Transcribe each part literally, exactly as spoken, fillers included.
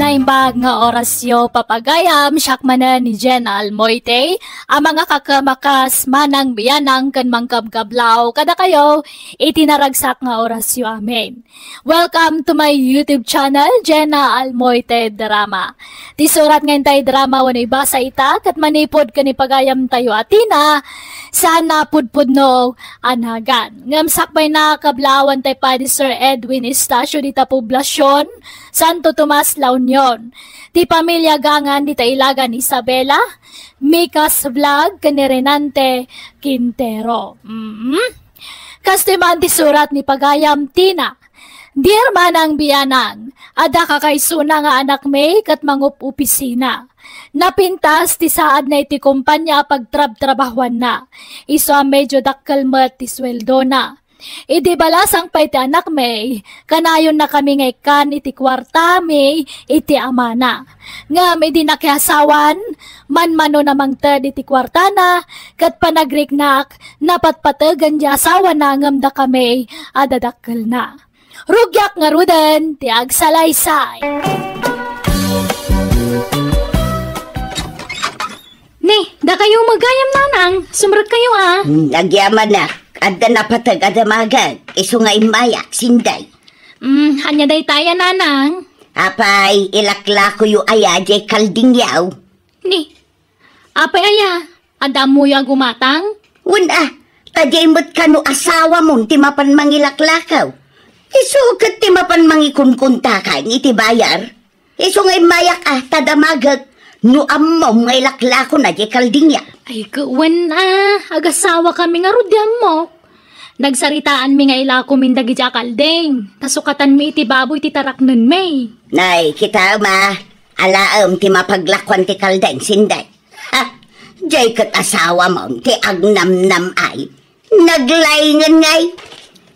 Naimbag nga orasyo, papagayam, siak manen ni Jenna Almoite, a mangakakamakas, manang bianang ken mangkabkablaw kadakayo iti naragsak nga orasyo. Amen. Welcome to my YouTube channel, Jenna Almoite Drama. Ti surat nga intay drama wenno ibasa ita ket manipud ken ipagayamtayo a Tina, saan a pudpudno a nagan. Ngem sakbayna, kablaawantay pay ni Sir Edwin Estacio dita Poblacion, Santo Tomas, La Union. Ti pamilia Gangan dita Ilagan, Isabela, Micas Vlog, ken ni Renante Quintero. Mm. Kastoy man ti surat ni pagayam Tina. Dear manang bianang, adda kakaisuna nga anakmi ket mangup-opisina. Napintas ti saadna iti kompania a pagtrabtrabahuanna. Isu a medyo dakkel met ti sueldona. Idi balasang pay ti anakmi, kanayonnakami nga ikkan iti kuartami iti amana. Ngem idi nakiasawan, manmanona mangted iti kuartana, ket panagriknak, napatpategan ti asawana ngem dakami a dadakkelna. Rugiak ngaruden ti agsalaysay. Ni, dakayo met gayam, nanang. Sumrekkayo a. Hmm, agyamanak. Adda napateg a damagek. Isu nga immayak, Sinday. Hmm, ania dayta aya, nanang? Apay, ilaklakoyo aya diay kaldingyaw? Ni, apay aya? Adda ammoyo a gumatang? Wen a, ta diay met kano asawamon ti mapan mangilaklakaw. Isu ket ti mapan mangikunkuntakang iti bayar. Isu nga immayak a, ta damagek no ammom nga ilaklakona diay kaldingyaw. Ay, ket wen a, agasawakami ngarud, di ammok. Nagsaritaanmi nga ilakomin dagiti a kalding, ta sukatanmi iti baboy ti taraknenmi. Nay, kitaem a, alaem ti mapaglakuan ti kalding, Sinday. Ha? Diay ket asawamon ti agnamnam ay. Naglaingen ngay.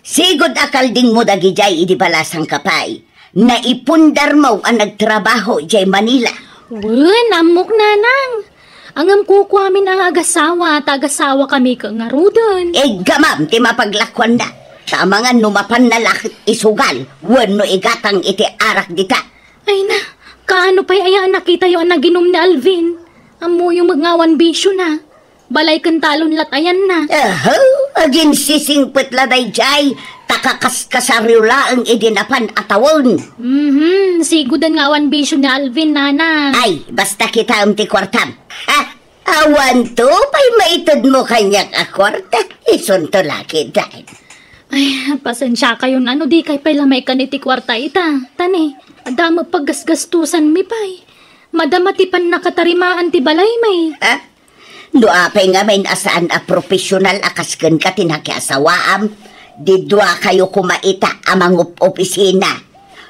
Sigud a kaldingmo dagidiay idi balasangka pay. Naipundarmo a nagtrabaho diay Manila. Wen, ammok, nanang. Ngem kukuamin a nga agasawa, ta agasawakami ket ngaruden. Iggamam ti mapaglakuanna. Ta amangan no mapanna la ket isugal wenno igatang iti arak dita. Ay na, kaano pay aya a nakitayo a naginum ni Alvin? Ammoyo met nga awan bisiona. Balay ken talon lat ayanna. Aha, aginsisingpet la daydiay, ta kakaskasaryo laeng idi napan a tawen. Mhm, siguden nga awan bisio ni Alvin, nanang. Ay, basta kitaem ti kuartam. Ha? Awanto pay maitedmo kaniak a kuarta, isunto la ketdin. Ay, pasensiakayon a no dikay pay la maikkan iti kuarta ita. Ta ni, adda met paggasgastosanmi pay. Madama ti pannakatarimaan ti balaymi. Ha? No apay ngamin a saan a profesional a kas kenka ti nakiasawaam, di duakayo koma ita a mangup-opisina.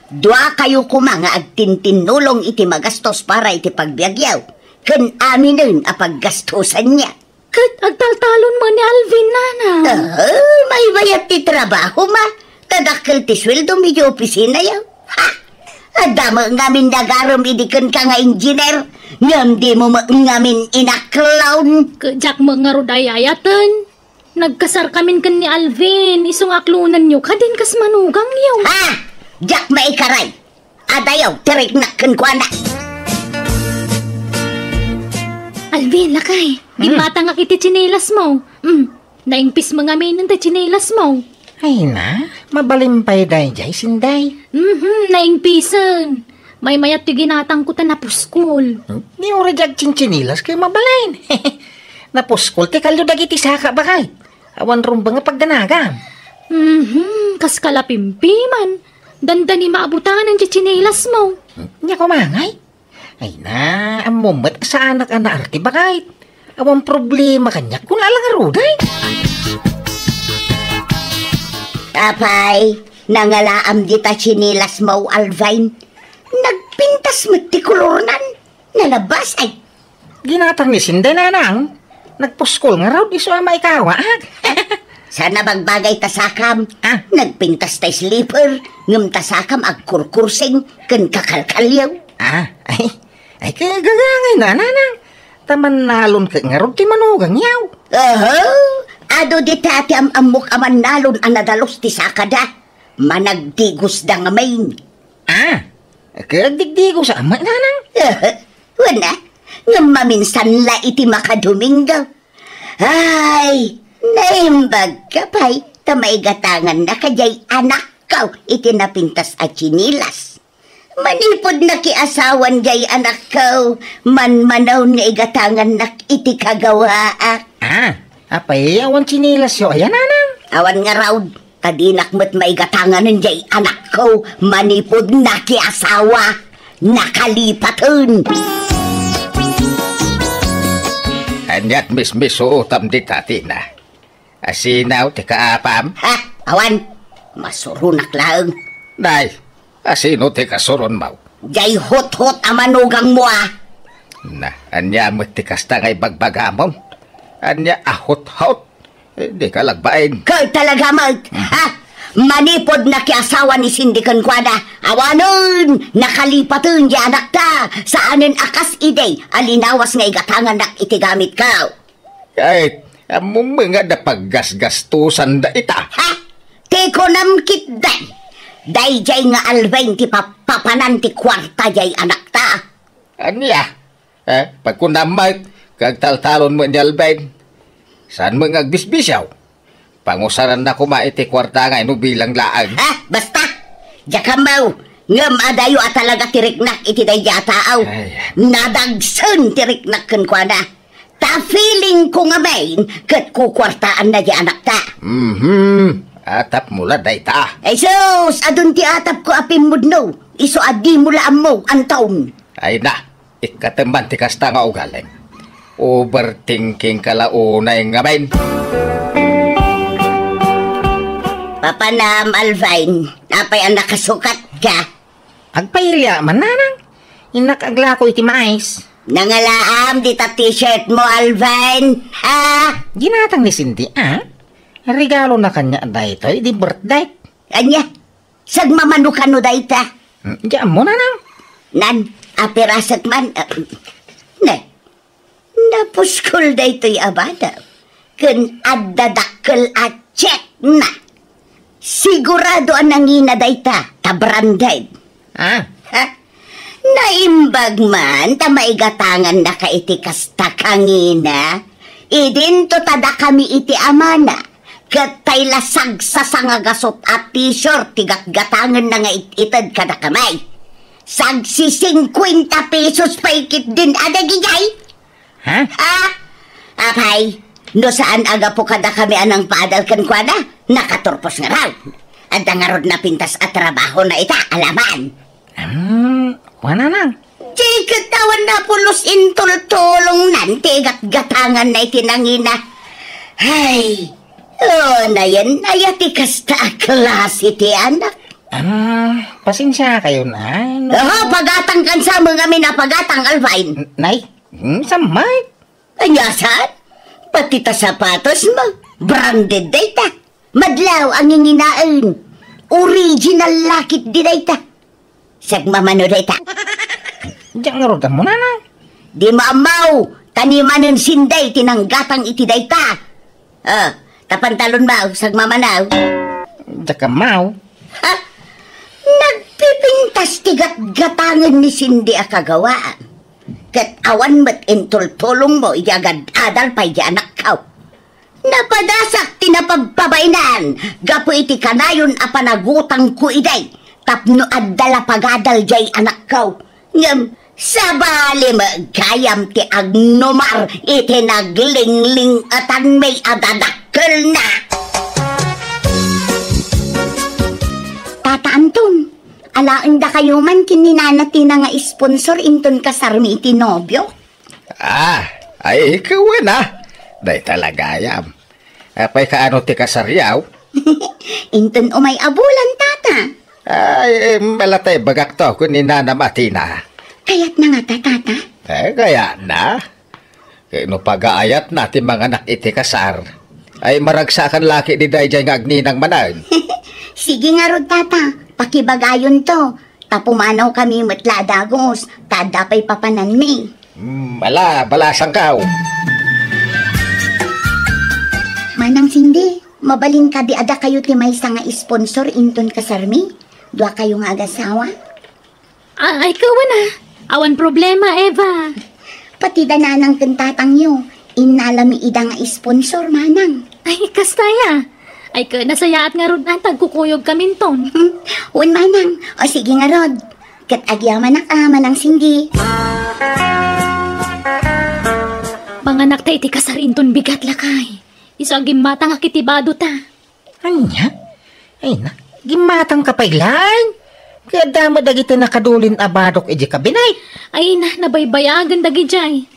Duakayo koma nga agtintinnulong iti magastos para iti pagbiagyo ken aminen a paggastosanyo. Ket agtaltalon met ni Alvin, nanang. Ah, maymayat ti trabahom a. Ta dakkel ti sueldom iti opisinayo. Ha? Adda met ngamin nagarem idi kenka nga engineer, ngem dimo met ngamin inaklon. Ket diak met ngarud ay-ayaten. Nagkasarkamin ken ni Alvin, isu nga aklonenyo, kadin kas manugangyo. Ha? Diak maikaray. Adayo, ti riknak kenkuana. Alvin, lakay, Hmm. Immatangak iti tsinelasmo. Hmm, naingpis met ngamin ti tsinelasmo. Ay na, mabalin pay daydiay, Sinday. Mhm, naingpisen. Maymayat ti ginatangko ta napuskol. Hmm? Ni uray diak tsintsinilas ket mabalin. Napuskol ti kalio dagiti saka, baket. Awan rumbeng a pagdanagam. Mhm, kas kalapimpiman. Dandani maabutanen ti tsinelasmo. Hmm? Nia koma ngay? Ay na, ammom met a saanak a naarte, baket. Awan problema kaniak, kuna la ngarud ay. Apay, nangalaam dita tsinelasmo, Alvin. Nagpintas met ti kolornan. Nalabas ay. Ginatang ni Sinday, nanang. Nagpuskol ngarud, isu a maikawaak. Saan a bagbagay ta sakam. Ah. Nagpintas ta slipper, ngem ta sakam agkurkursing ken kakalkaliaw. Ah, ay. Ay, kagagangay na, nanang. Ta mannalon ket ngarud ti manugangyaw. Oho, adu dita ti am-ammok a mannalon a nadalus ti sakada. Managdigosda ngamin. Ah, Agdigdigosa met, nanang. Wen a, ngem maminsan la iti makadomingo. Ay, naimbag ka pay, ta maigatangannaka jay anakko iti napintas a tsinilas. Manipud nakiasawan jay anakko, manmanaw nga igatangannak iti kagawaak. Ah, apay, awan tsinilasyo aya, nanang? Awan ngarud, ta dinak met maigatanganen jay anakko manipud nakiasawa. Nakalipaten. Ania't mismisuotam dita, Tina? Asino ti kaapam? Ha? Awan. Masuronak laeng. Nay, asino ti kasuronmo? Jay huthot a manugangmo, a. Na, ania met ti kasta nga ibagbagamon? Ania a huthot? Eh, di ka lagbain. Ket talaga met, ha? Manipud nakiasawa ni Cindy kenkuana, awanen, nakalipaten jay anakta, saanen a kas idi a linawas nga igatangannak iti gamitko. Ay, ammom nga adda paggasgastusan dayta. Ha? Ti kunam ketdi, daydiay nga Alvin ti papapanan ti kuarta jay anakta. Ania? Eh, pagkunam met, agtaltalon met ni Alvin. Saan met nga agbisbisiaw? Pangusaranna koma iti kuarta nga inubilang laeng. Ha? Basta! Diak ammo! Ngem adayo a talaga ti riknak iti daydiay a tao. Ay. Nadagsen ti riknak kenkuana. Ta feeling ko ngamin ket kukuartaanna ti anakta. Mhm. Atapmo la dayta. Ay sus, adun ti atapko a pimmudno. Isu a dimo la ammo, Anton. Ay na, ikkatem man ti kasta nga ugalim. Overthinking ka la unay ngamin. Papanam, Alvin, apay a nakasukatka? Agpairia man, nanang. Innak aglako iti mais. Nangalaam dita t-shirt mo, Alvin. Ha? Ginatang ni Cindy, a? Regalona kaniak daytoy idi birthday. Ania? Sagmamano kano dayta? Hmm, di ammo, nanang. Nan, apirasek man, ah, ne. Napuskol daytoy a bana. Ken adda dakkel a checkna. Sigurado a nangina dayta, ta branded. Ah. Ha? Naimbag man ta maigatangannaka iti kasta kangina. Idinto ta dakami iti amana. Ket tay la sagsasangagasut a t-shirt ti gatgatangenna nga it-ited kadakami. Sagsisingkuenta pesos pay ketdin a dagijay. Ha? Ah, apay, no saan a gapu kadakami a nangpaadal kenkuana, nakaturpos ngarud. Adda ngarud napintas a trabahona ita, alaman. Hmm, kuana, nang. Di ket awan napulos intultulongnan ti gatgatanganna iti nangina. Ay, o, nayen, aya ti kasta a klase ti anak. Ah, pasensiakayon, a, no. Aha, pagatang kan sa mga minapagatang, Alvin. Nay, hmm, samay. Ania saan? Pati ta sapatos mo, branded dayta. Madlaw a nginginaen. Original la ketdi dayta. Sagmamano dayta. Diak ngarud ammo, nanang. Dimo ammo, ta ni manen Cindy ti nanggatang iti dayta. Ah, ta pantalon mo, sagmamano. Diak ammo. Ha? Nagpipintas ti gatgatangen ni Cindy a kagawaan. Ket awan met intultulongmo idi agad-adal pay di anakko. Napadasak ti napabpabainan gapu iti kanayon a panagutangko idi tapno adda la pagadal jay anakko. Ngem sabali met gayam ti agnumar iti naglingling-etanmi a dadakkelna. Tata Anton, alaen dakayo man ken ni Nana Tina nga sponsor inton kasarmi iti nobio? Ah, ay, ikaw na. Dayta la gayam. Apay kaano ti kasaryo? Inton umay a bulan, tata. Ay, em, malatay bagak to, kun ni Nanam a Tina. Kayatna ngata, tata? Eh, kayatna. Ket no pagaayatna ti manganak iti kasar, ay maragsakan la ketdi daydiay nga agninang manen. Sige ngarud, tata, pakibagayonto. Ta pumanawkami met la a dagus, ta adda pay papananmi. Hmm, ala, balasangko. Manang Cindy, mabalin kadi a dakayo ti maysa nga sponsor inton kasarmi? Duakayo nga agasawa? Ah, ay, kawan, ah. Awan problema, Eva. Pati da nanang ken tatangyo, innalami ida nga sponsor, manang. Ay, kasta ya. Ay, ka, nasayaat ngarud, ah, tagkukuyogkaminton. Hmm, wen, manang. O, sige ngarud. Ket agyamanak, ah, Manang Cindy. Manganak ta iti kasar inton bigat, lakay. Isu a gimmatangak iti badota. Ania? Ay na, gimmatangka pay laeng. Kaya adda met dagiti nakadulin a badok idiay kabinet. Ay na, nabaybayagen dagidiay.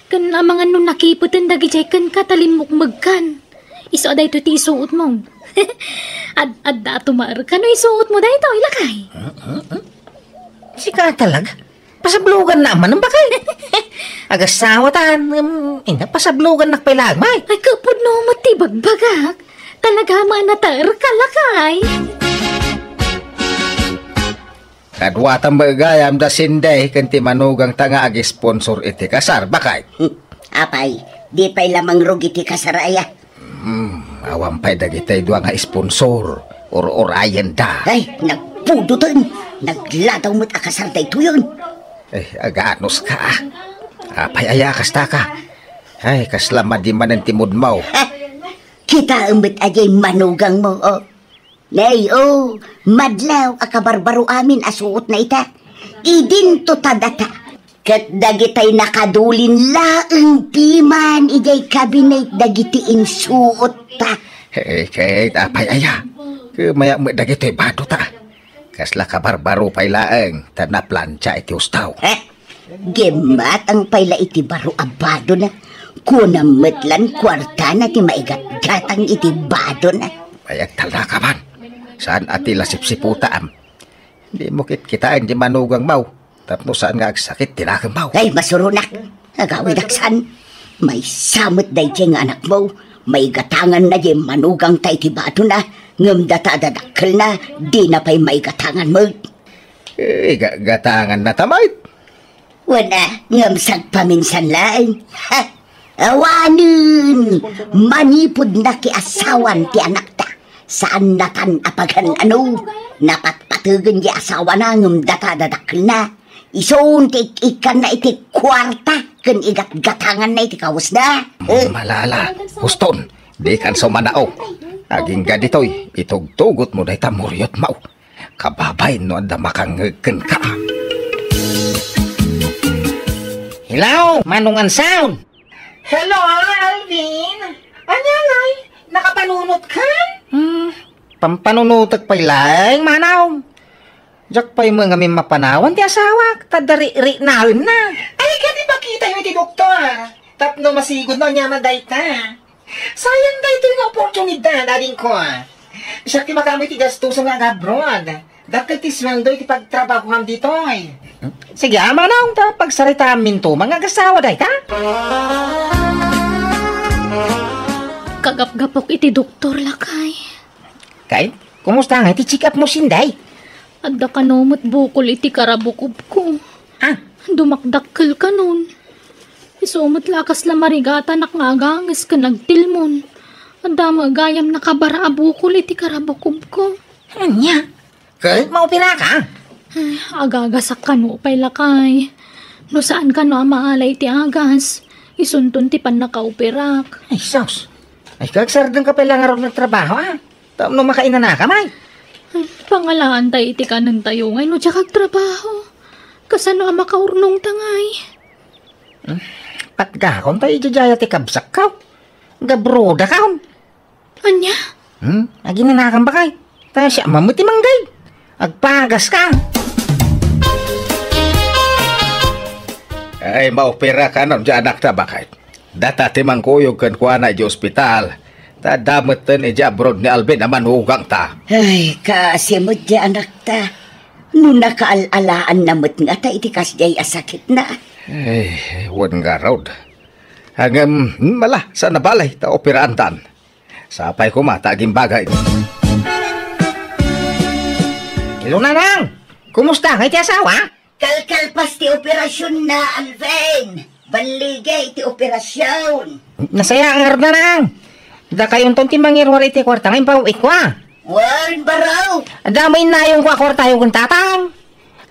Ken amangan no nakipeten dagidiay kenka ta limmukmegkan. Isu a daytoy ti isuotmo. Ad-, adda a tumaerka no isuotmo daytoy, lakay. Sika talaga? Pasablogannak manen, bakay. Agasawatan, em, ina, pasablogannak pay laeng, may. Ay, kapudno met ti bagbagak. Talaga man a taerka, lakay. Kaduatam met gayam da Cindy ken ti manugangta nga ag-sponsor iti kasar, bakay. Hmm. Apay, di pay la mangrugi ti kasar aya? Hmm, awan pay dagiti dua nga sponsor. Ur-urayenda. Ay, nagpudoten. Nagladaw met a kasar daytoyen. Eh, aganos ka, ah. Apay aya kasta ka? Ay, kasla madi manen ti moodmo. Ha? Kitaem met a diay manugangmo, oh. Nay, oh, madlaw a kabarbaro amin a suotna ita. Idinto ta data. Ket dagitay nakadulin laeng piman idiay kabinet dagiti insuotta. Eh, ket apay aya? Kemmayak met dagitoy badota. Kasla kabarbaro pay laeng ta naplancha iti husto. Eh, gimmatang pay la iti baro a badona. Kunam met lan kuartana ti maigatgatang iti badona. Ay, agtalnaka man. Saan a ti la sipsiputam? Dimo kitkitaen ti manugangmo tapno saan nga agsakit ti nakemmo. Ay, masuronak. Agawidak saan. Maysa met daydiay nga anakmo. Maigatanganna diay manugangta iti badona, ngem data a dadakkelna, dina pay maigatangan met. Eh, ga-, gatanganna ta met. Wen a, ngem sagpaminsan laeng. Ha? Awanen! Manipud nakiasawan ti anakta. Saannatan a pagan-ano. Napatpategen ti asawana ngem data dadakkelna. Isun ti ik-ikkanna iti kuarta ken igatgatanganna iti kawesna. Eh? Malala, huston, dikan sumanao. Agingga ditoy, itugtugotmo dayta muriotmo. Kababay no adda makangngeg kenka. Hello, Manong Ansaw! Hello, Alvin! Ania ngay? Nakapanunotkan? Hmm, pampanunotek pay laeng, Manong. Diak pay met ngamin mapanawan ti asawak, ta dariknaenna. Ay, ket ipakitayo iti doktor. Tapno masigud no ania man dayta. Sayang daytoy nga oportunidad, adingko. Siak ti makaammo iti gastusen nga ag-abroad. Dakkel ti sueldo iti pagtrabahoam ditoy. Sige, a, Manong, ta pagsaritaamminto, mangagasawa dayta? Kagapgapok iti doktor, lakay. Kay, kumusta nga iti check-up mo, Sinday? Adda kano met bukol iti karabukobko. Ah? Dumakdakkel kanon. Isu met la kasla marigatanak nga aganges ken agtilmon. Adda met gayam nakabara a bukol iti karabukobko. Ania? Ket maoperaka? Ay, agagasak kano pay lakay. No saan kano a maalay ti agas, isunton ti pannakaoperak. Ay, sus. Ay, kagsardengka pay la ngarud nga trabaho, a? Tapno makainanaka, may. Ay, pangalaantay iti kanentayo ngay no diak agtrabaho. Kasano a makaurnongta ngay? Hmm, patgakon ta idiay dayta ti kabsatko. Gabrodakon. Ania? Hmm, aginanakan, bakay. Ta siak man met ti manggay. Agpagaska. Ay, maoperaka no diay anakta, bakay. Data ti mangkuyog kenkuana idiay ospital. Ta adda metten idiay abroad ni Alvin a manugangta. Ay, kaasi met diay anakta. No nakaal-alaanna met ngata iti kasdiay a sakitna. Ay, wen ngarud. Ngem, hmm, ala, saan a bale, ta operaantan. Sapay koma ta agimbagay. Hello, Nanang! Kumusta ngay ti asawa? Kalkalpas ti operasionna, Alvin. Ballige iti operasyon. Nasayaat ngarud, Nanang. Dakayonton ti mangiruar iti kuarta nga impaw-itko, a. Wen, baro. Adda met innayongko a kuartayo ken tatang.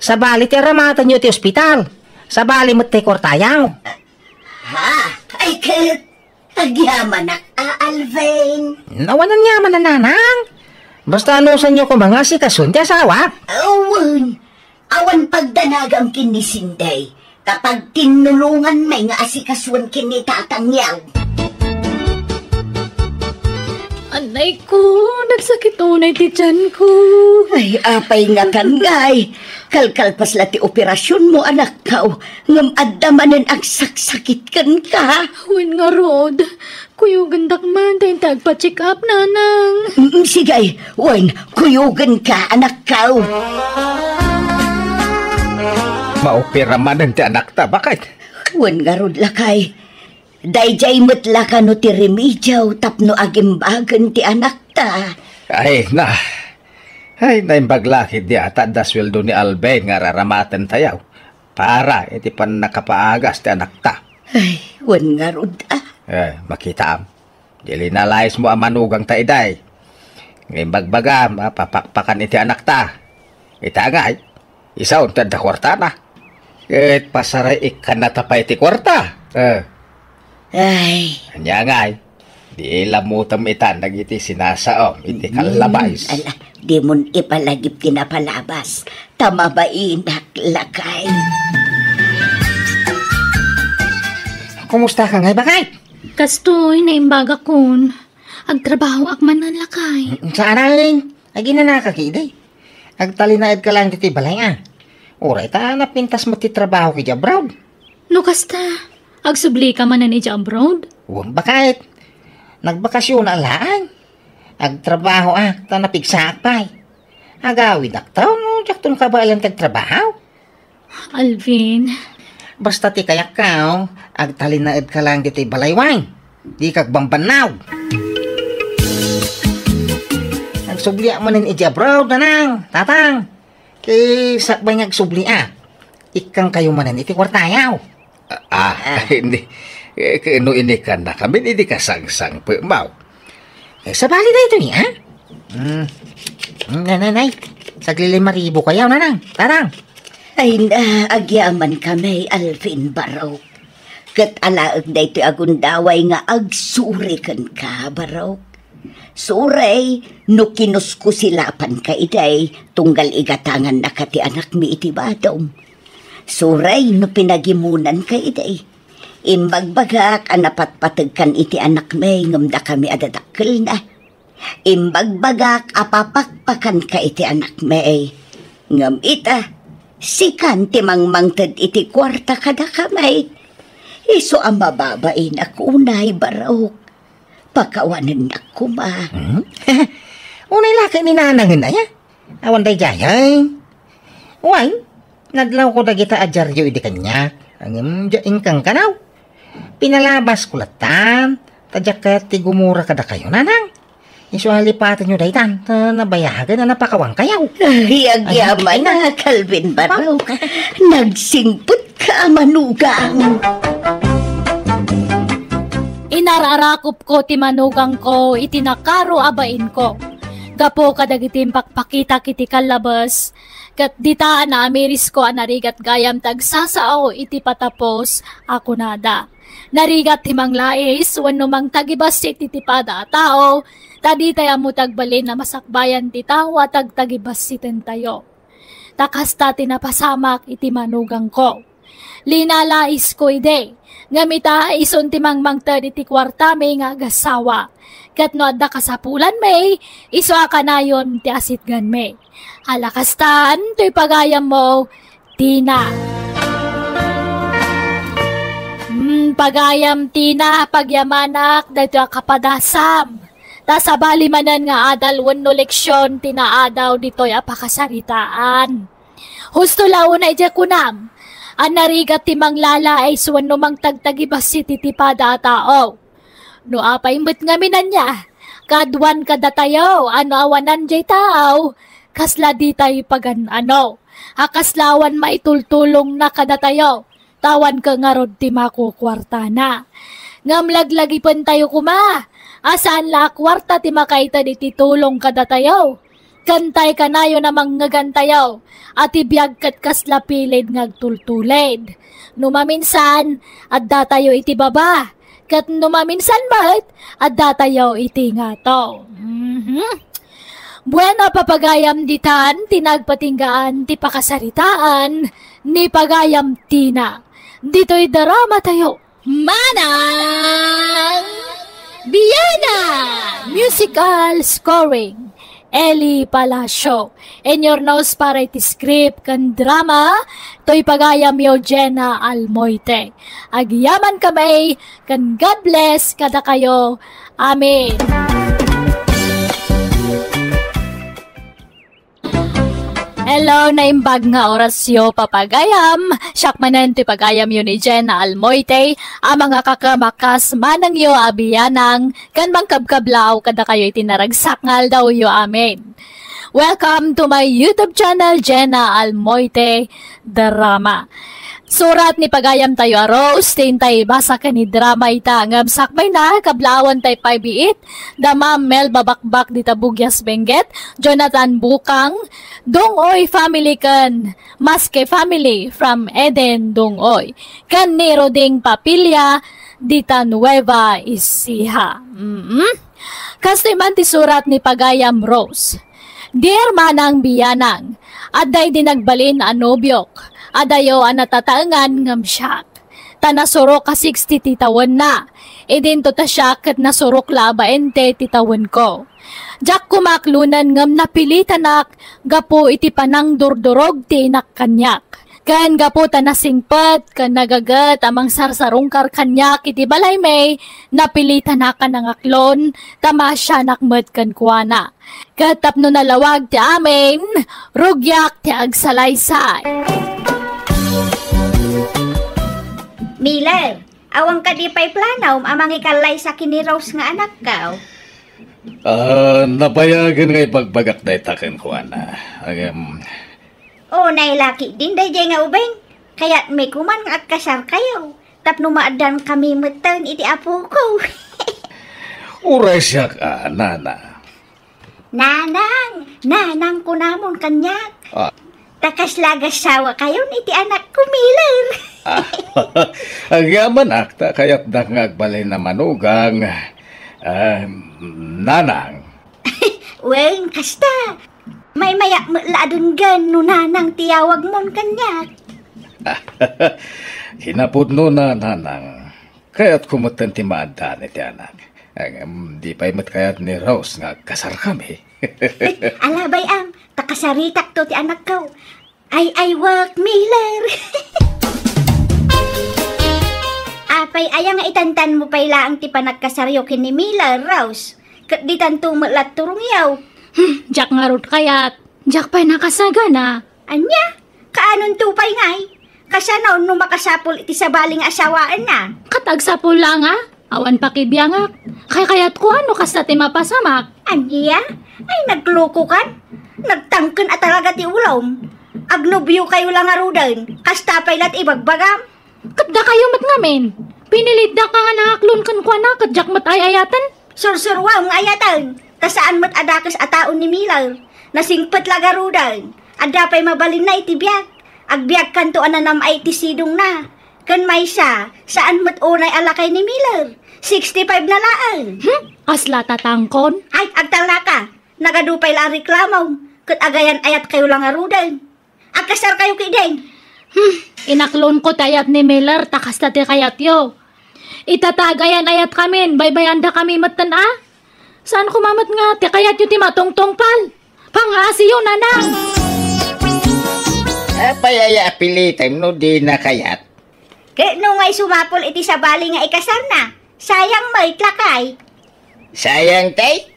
Sabali ti aramatenyo ti ospital. Sabali met ti kuartayo. Ha? Ay, ket agyamanak a, Alvin. Awan aniaman a, nanang. Basta anusanyo koma nga asikason ti asawak. Awan. Awan pagdanagam ken ni Sinday, ta pagtinnulonganmi nga asikasuen ken ni tatangyo. Anay ko, nagsakit unay ti tiyan ko. Ay, apay ngatan, ngay? Kalkalpas la ti operasionmo, anakko, ngem adda manen agsaksakit kenka. Wen ngarud, kuyogendak man ta inta agpa-check up, nanang. Mm, sige, wen, kuyogenka, anakko. Maopera manen ti anakta, baket? Wen ngarud, lakay. Daydiay met la kano ti remedio tapno agimbagen ti anakta. Ay, na. Ay, naimbag la ketdi a ta adda sueldo ni Alvin nga aramatentayo para iti pannakapaagas ti anakta. Ay, wen ngarud a. Eh, makitaam. Di linalaismo a manugangta idiay. Nga imbagbagam a papakpakan iti anakta. Ita ngay, isaon ti adda kuartana. Ket pasaray ikkannata pay ti kuarta. Eh. Ay. Ania ngay, di ilamutem itan dagiti sinasaom iti kallabas. Mm, ala, dimon ipalagip ti napalabas, ta mabainak, lakay. Kumusta ka ngay, baket? Kastoy, naimbagakon. Agtrabahoak manen, lakay. Mm, saan, Arlene? Aginanaka ketdi. Agtalinaedka laeng ditoy balay, a. Uray ta napintas met ti trabaho idiay abroad. No kasta, agsublika manen idiay abroad? Wen, baket. Nagbakasyonak laeng. Agtrabahoak ta napigsaak pay. Agawidak ta no diakton kabaelan ti agtrabaho. Alvin. Basta ti kayatko, agtalinaedka laeng ditoy balay, wen. Dika agbambannaw. Agsubliak manen idiay abroad, nanang, tatang. Ket sakbay nga agsubliak, ikkankayo manen iti kuartayo. Ah, ah, hindi. Eh, ket no inikannakamin, idi kasangsangpetmo. Eh, sabali daytoy, ha? Hmm. Hmm, nay, nay, nay. Saglilima ribu kayo, nanang, tatang. Ay na, agyamankami, Alvin, barok. Ket alaek daytoy a gundaway nga agsuri kenka, barok. Suray no kinuskusilapanka idiay tunggal igatangannaka ti anakmi iti badom. Suray no pinagimunanka idiay. Imbagbagak a napatpategkan iti anakmi ngem dakami a dadakkelna. Imbagbagak a papakpakanka iti anakmi. Ngem ita, sikan ti mangmangted iti kuarta kadakami. Isu a mababainak unay, barok. Pakawanennak koma. Hmm? Unay la ket ni nanangen aya? Awan daydiay, ay. Wen, nadlawko dagita a diario idi kaniak. Ngem, diak inkankanaw. Pinalabasko lattan, ta diak kayat ti gumura kadakayo, nanang. Isu a lipatenyo daytan, ta nabayagen a napakawankayo. Ay, agyamanak, Alvin, barok. Nagsingpetka a manugang. Inar-arakopko ti manugangko iti nakaro a bainko. Gapu kadagiti impakpakitak iti kallabes, ket dita naamirisko a narigat gayam ti agsasao iti patapos a kunada. Narigat ti manglais wenno mangtagibassit iti pada a tao, ta ditay ammo ti agbalin a masakbayan ti tao a tagtagibassitentayo. Ta kasta ti napasamak iti manugangko. Linalaisko idi, ngem ita, isun ti mangmangted iti kuartami nga agassawa. Ket no adda kasapulanmi, isu a kanayon ti asitganmi. Ala kastan, toy pagayammo, Tina. Hmm, pagayam, Tina, pagyamanak daytoy a kapadasam. Ta sabali manen nga adal wenno leksion ti naadaw ditoy a pakasaritaan. Husto la unay diay kunam a narigat ti manglalais wenno mangtagtagibassit iti pada a tao. No apay met ngamin ania, kaduan kadatayo a no awanan diay tao, kasla ditay pagan-ano, a kasla awan maitultulongna kadatayo, ta awan ket ngarud ti makukuartana. Ngem laglagipentayo koma a saan la a kuarta ti makaited iti tulong kadatayo. Kantay kanayon a mangngegantayo, a ti biag ket kasla pilid nga agtultulid. No maminsan, addatayo iti baba, ket no maminsan met, addatayo iti ngato. Mhm. Bueno, papagayam ditan ti nagpatinggaan ti pakasaritaan ni Pagayam Tina. Ditoy drama tayo. Manang Biana! Musical scoring, Eli Palacio. In your nose para iti script ken drama, toy pagayamyo Jenna Almoite. Agyaman kami, ken God bless kadakayo. Amen. Hello, naimbag nga orasyo, papagayam. Siak manen ti pagayamyo ni Jenna Almoite, a mangakakamakas manangyo a bianang, ken mangkabkablaw kadakayo iti naragsak nga aldawyo. Amen. Welcome to my YouTube channel, Jenna Almoite Drama. Surat ni pagayam tayo a Rose, ti intay basa ken ni drama ita, ngem sakbay na, kablaawan tay pay biit, da Ma'am Mel Babakbak dita Bugyas Benguet, Jonathan Bukang, Dungoy family ken Maske family from Eden Dungoy, ken ni Roding Papilla dita Nueva Ecija. Mm. Kastoy man ti surat ni pagayam Rose. Dear Manang Bianang, adda idi nagbalin a nobiok, adayo a natataengan ngem siak. Ta nasurok a sixty ti tawenna. Idinto ta siak ket nasurok la a baente ti tawenko. Diak koma aklonen ngem napilitanak gapu iti panangdurdurog ti inak kaniak. Ken gapu ta nasingpet ken nagaget a mangsarsarungkar kaniak iti balaymi, napilitanak a nangaklon ta maasianak met kenkuana. Ket tapno nalawag ti amin, rugiak ti agsalaysay. Miller, awan kadi pay planom a mangikallaysa ken ni Rose nga anakko? Ah, nabayagen nga ibagbagak dayta kenkuana. Ngem, o, nailaki din daydiay nga ubing. Kayatmi koman nga agkasarkayo tapno maaddankami metten iti apoko. Uray siak a, nana. Nanang, nanang kunamon kaniak. Ah. Ta kasla agassawakayon iti anakko, Miller. Ah, agyamanak ta kayatdak nga agbalin a manugang. Ah, nanang. Wen, kasta. Maymayak met la a denggen no nanang ti yawagmon kaniak. Kinapudnona, nanang. Kayatko metten ti maaddan iti anak. Ngem, di pay met kayat ni Rose nga agkasarkami. Alabay, am, ta kasaritakto ti anakko. Ay, ay, work, Miller. Apay, aya nga itantanmo pay laeng ti panagkasaryo ken ni Miller, Rose? Ket ditanto met la turongyo. Hmm, diak ngarud kayat. Diak pay nakasagana. Ania? Kaanonto pay ngay? Kasano no makasapul iti sabali nga asawaenna? Ket agsapul la nga? Awan pakibiangak. Kaykayatko a no kasta ti mapasamak. Ania? Ay, naglokokan? Nagtangken a talaga ti ulom. Agnobiokayo la ngaruden. Kasta pay la ti ibagbagam. Ket dakayo met ngamin. Pinilitdak nga nangaklon kenkuana ket diak met ay-ayaten. Sursuroam nga ayaten, ta saan met a dakes a tao ni Miller. Nasingpet la garuden. Adda pay mabalinna iti biag. Agbiagkanto a nanam-ay iti sidongna. Ken maysa, saan met unay a lakay ni Miller. Sixty-five na laeng. Hmm? Kasla tatangkon? Ay, agtalnaka. Nagadu pay la a reklamom. Ket agayan-ayatkayo la ngaruden. Agkasarkayo ketdin. Hmm, inaklonko ti ayat ni Miller, ta kasta ti kayatyo. Ita ta agayan-ayatkamin, baybayandakami metten a? Saan koma met nga ti kayatyo ti matungtungpal? Pangaasiyo, nanang! Apay aya a pilitem no dina kayat? Ket no ngay sumapul iti sabali nga ikasarna, sayang met lakay. Sayang tay?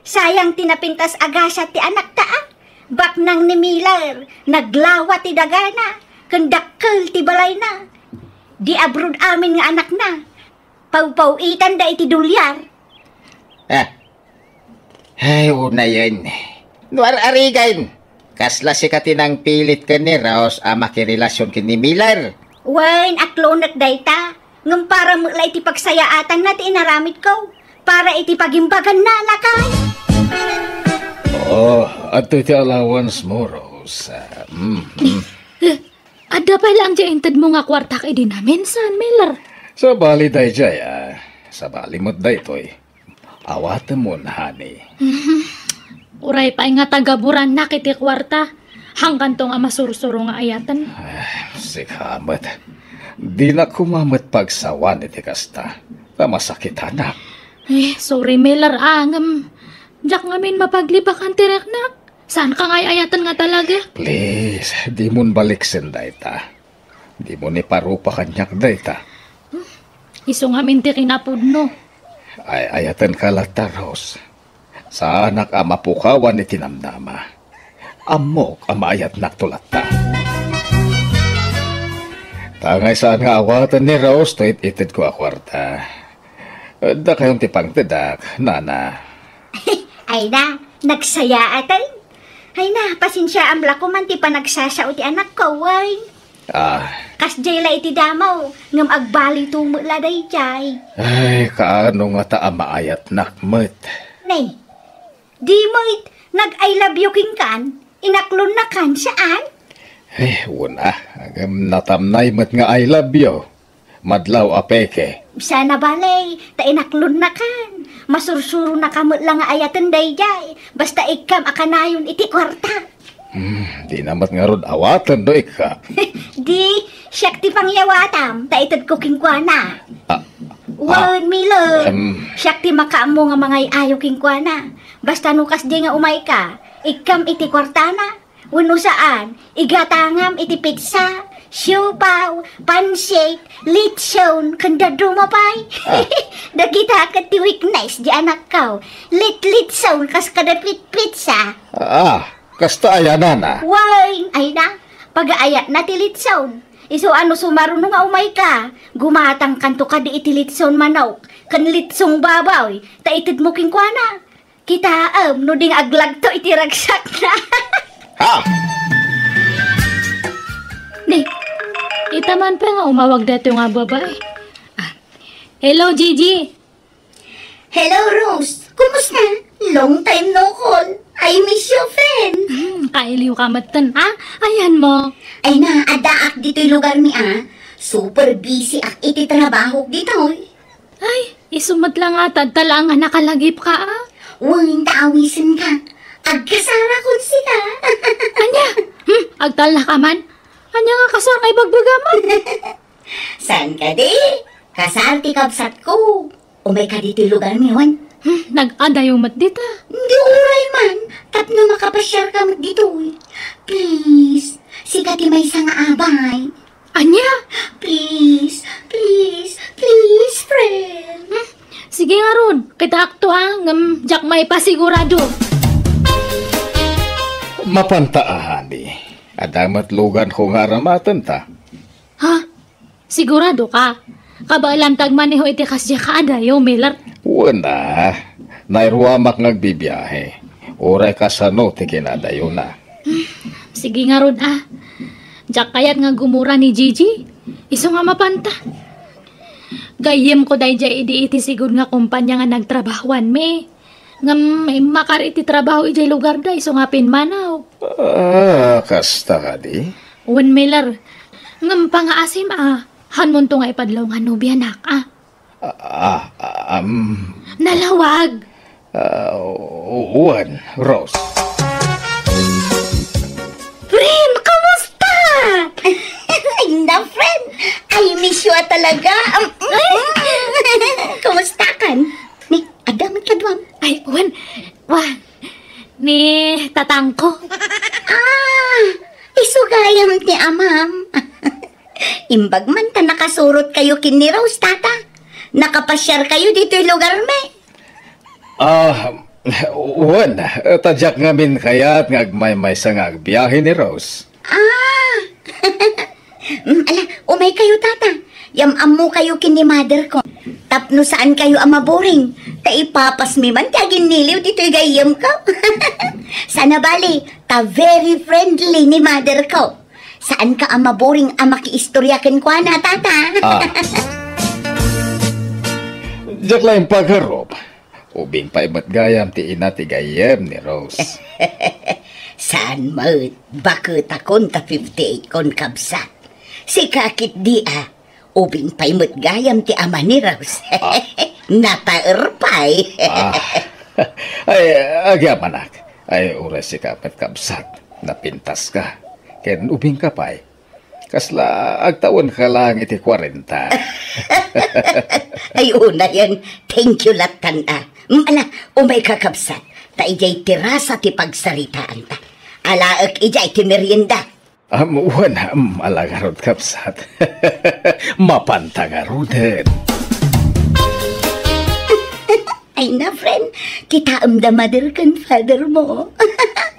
Sayang ti napintas a gasat ti anakta a. Baknang ni Miller, naglawa ti dagana, ken dakkel ti balayna. Di abroad amin nga anakna. Pawpaw-itanda iti dolyar. Ah. Ay, unayen. No ar-arigan, kasla sika ti nangpilit ken ni Rose a makirelasion ken ni Miller? Wen, aklonek dayta. Ngem para met la iti pagsayaatanna ti inaramidko. Para iti pagimbaganna, lakay. Oh, adtoy ti allowance mo, Rose. Ah, mm, mm. Eh, adda pay laeng diay intedmo nga kuartak idi naminsan, Miller. Sabali daydiay, ah. Sabali met daytoy. Awatemon, honey. Mhm. Uray pay nga tagaburannak iti kuarta. Hangganto nga masursuro nga ayaten. Ah, sika met. Dinak koma met pagsawan iti kasta. Ta masakitanak. Eh, sorry, Miller, ah, ngem diak ngamin mapaglibakan ti riknak. Saanka nga ay-ayaten nga talaga? Please, dimon baliksen dayta. Dimon iparupa kaniak dayta. Isu ngamin ti kinapudno. Ay-ayatenka latta, Rose. Saanak a mapukawan iti namnama. Ammok a maayatnakto latta. Tangay saan nga awaten ni Rose toy it-itedko a kuarta. Dakayon ti pangtedak, nana. Ay na, nagsayaaten. Ay na, pasensiaam la koman ti panagsasao ti anakko, wen. Ah. Kasdiay la iti damo, ngem agbalito met la daydiay. Ay, kaano ngata a maayatnak met? Nay, di met nag-I love you kenkan, inaklonnakan, saan? Eh, wen a, ngem natamnay met nga I love you. Madlaw a peke. Sana bale, ta inaklonnakan. Masursuronaka met la nga ayaten daydiay. Basta ikkam a kanayon iti kuarta. Hmm, di na met ngarud awaten no ikka. Di, siak ti pangyawatam, ta itedko kenkuana. Ah, Wen, ah, Milo, em. Siak ti makaammo nga mangay-ayo kenkuana. Basta no kasdi nga umayka, ikkam iti kuartana. Wenno saan, igatangam iti pizza, siopaw, pansit, litson, ken dadduma pay. Ah. Dagita ket ti weakness di anakko. Litlitson kas kada pitpitsa. Ah, kasta aya, nana? Wen, ay na, pagaayatna ti litson. Isu a no sumaruno nga umayka, gumatangkanto kadi iti litson manok, ken litsong baboy, ta itedmo kenkuana. Kitaem no di nga aglagto iti ragsakna. Ha? Ni, ita man pay nga umawag daytoy nga babai. Ah. Hello, Gigi. Hello, Rose. Kumusta? Long time no call. I miss you, friend. Hmm, kailiwka metten, ha? Ayanmo. Ay na, addaak ditoy lugarmi, a. Super busy ak iti trabahok ditoy. Ay, isu met la nga, ta adda laeng nga nakalagipka, a. Wen ta awisenka. Agkasarakon sika. Ania? Hmm, agtalnaka man? Ania nga kasar nga ibagbagam? Saan kadi? Kasar ti kabsatko. Umayka ditoy lugarmi, wen? Hmm, nag-adayo met dita. Di uray man, tapno makapasiarka met ditoy. Please, sika ti maysa nga abay. Ania? Please, please, please, friend. Hmm? Sige ngarud, kitaakto, ha, ngem diak maipasigurado. Mapanta a, honey. Adda met luganko nga aramatenta. Ha? Siguradoka? Kabaelam ti agmaneho iti kasdiay a kaadayo, Miller? Wen a, nairuamak nga agbibiahe. Uray kasano ti kinadayona. Sige ngarud, a. Diak kayat nga gumura ni Gigi. Isu nga mapanta. Gayyemko daydiay idi iti sigud nga kompania nga nagtrabahoanmi. Ngem immakar iti trabaho idiay lugarda, isu nga pimmanaw. Ah, kasta kadi? Wen, Miller. Ngem pangaasim, a. Hanmonto nga ipadlaw nga nobianak, a. Ah, ah, um. Nalawag. Ah, wen, Rose. Friend, kumusta? Ay, na, friend. I miss you, a, talaga. Um, kumusta kan? Ni, adda met kaduam? Ay, wen. Wa, ni tatangko. Ah, isu gayam ti amam. Imbag man ta nakasurotkayo ken ni Rose, tata. Nakapasiarkayo ditoy lugarmi. Ah, wen, ta diak ngamin kayat nga agmaymaysa nga agbiahe ni Rose. Ah! Mm, ala, umaykayo, tata. Yam-ammokayo ken ni mother ko. Tapno saankayo a maboring. Ta ipapasmi man ti aginniliw ditoy gayyemko. Sana bali, ta very friendly ni mother ko. Saanka a maboring a makiistorya kenkuana, tata. Ah. Diak laeng pagarup. Ubing pay met gayam ti ina ti gayyem ni Rose. Saan met, baketakon ta fifty-eight kon, kabsat. Sika ketdi a, ubing pay met gayam ti ama ni Rose. Ah. Nataer pay. Ah. Ay, agyamanak. Ay, uray sika met, kabsat. Napintaska. Ken ubingka pay. Kasla agtawenka laeng iti kuarenta. Ay, unayen, thank you lattan a. Mm, ala, umayka, kabsat. Ta idiay terasa ti pagsaritaanta. Alaek idiay ti merienda. Am, wen, am, ala ngarud, kabsat. Mapanta ngaruden. Ay na, friend, kitaem da mother ken father mo.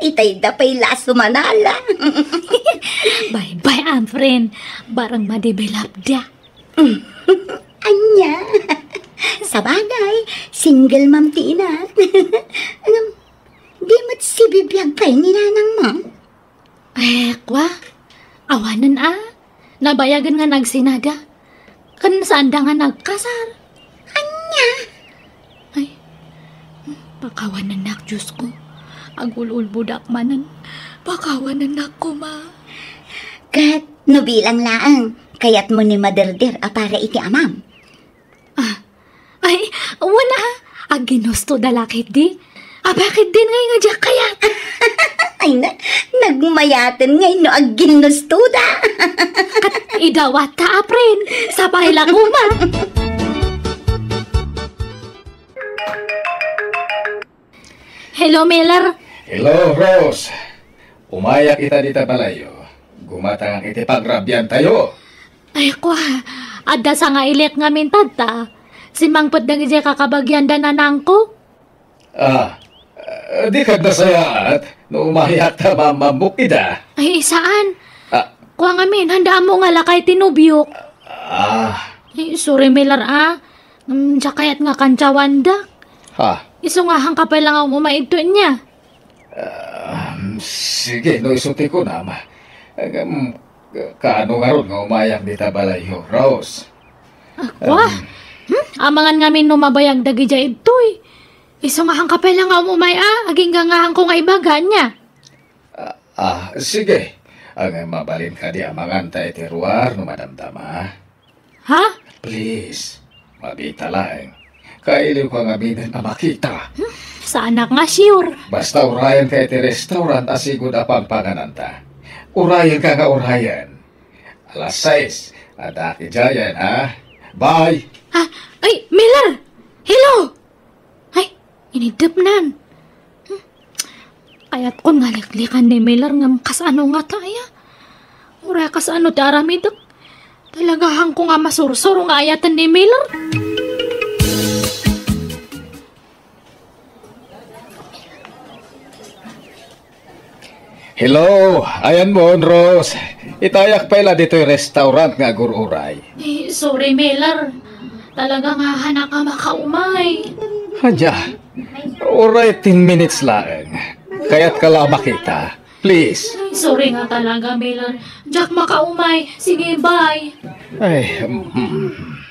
Itay da pay la a sumanala. Bye-bye, am, friend. Barang madevelop da. Ania? Sabagay, single mom ti ina. Ngem, di met sibibiag pay ni nanang mo? Eh, kwa? Awanen a. Nabayagen nga nagsinada. Ken saanda nga nagkasar. Ania? Ay, pakawanennak, Diyos ko. Agul-ulbodak manen. Pakawanennak koma. Ket no bilang laeng, kayatmo ni maderder a para iti amam? Ah, ay, wen a, agginusto da la ketdi. Apay ketdin ngay nga diak kayat? Ay na, nagmayaten ngay no agginusto da. Ket idawat ta, apren, sapay la koma. Hello, Miller. Hello, Rose. Umayak ita dita balayyo. Gumatangak iti pagrabiantayo. Ay, kwa, adda sangailet ngamin tatta. Simmangpet dagiti kakabagian da nanangko. Ah, eh, di kad nasayaat no umayak ta mamammok ida. Ay, saan? Ah. Kwa ngamin, handa mo nga lakay ti nobiok. Ah. Ay, sorry, Miller, ah. Mm, diak kayat nga kantsawandak. Ha? Isu nga haanka pay la nga umay idto ania. Ah, sige, no isu ti kunam. Ngem, kaano ngarud nga umayak dita balayyo, Rose? Ah, kwa? Um, hmm? Amangan ngamin no mabayag dagidiay idtoy. Isu nga haanka pay la nga umay, ah. Agingga nga haanko nga ibaga ania. Ah, ah, sige. Ngem mabalin kadi amangan ta iti ruar no madamdama. Ha? Please, mabita laeng. Kailiwka ngaminen a makita. Hmm, saanak nga sure. Basta urayenka iti restaurant a sigud a pangpangananta. Urayenka nga urayen. Alas sais, adda idiayen, ha? Bye! Ha? Ay, Miller! Hello! Ay, inidepnan. Hmm. Kayatkon nga liklikan ni Miller ngem kasano ngata aya? Uray kasano ti aramidek? Talaga haanko nga masursuro nga ayaten ni Miller. Hello, ayanmo, Rose. Itayak pay la ditoy restaurant nga agur-uray. Eh, sorry, Miller. Talaga nga haanak a makaumay. Ania, uray ten minutes laeng. Kayatka la makita. Please. Ay, sorry nga talaga, Miller. Diak makaumay. Sige, bye. Ay, mm.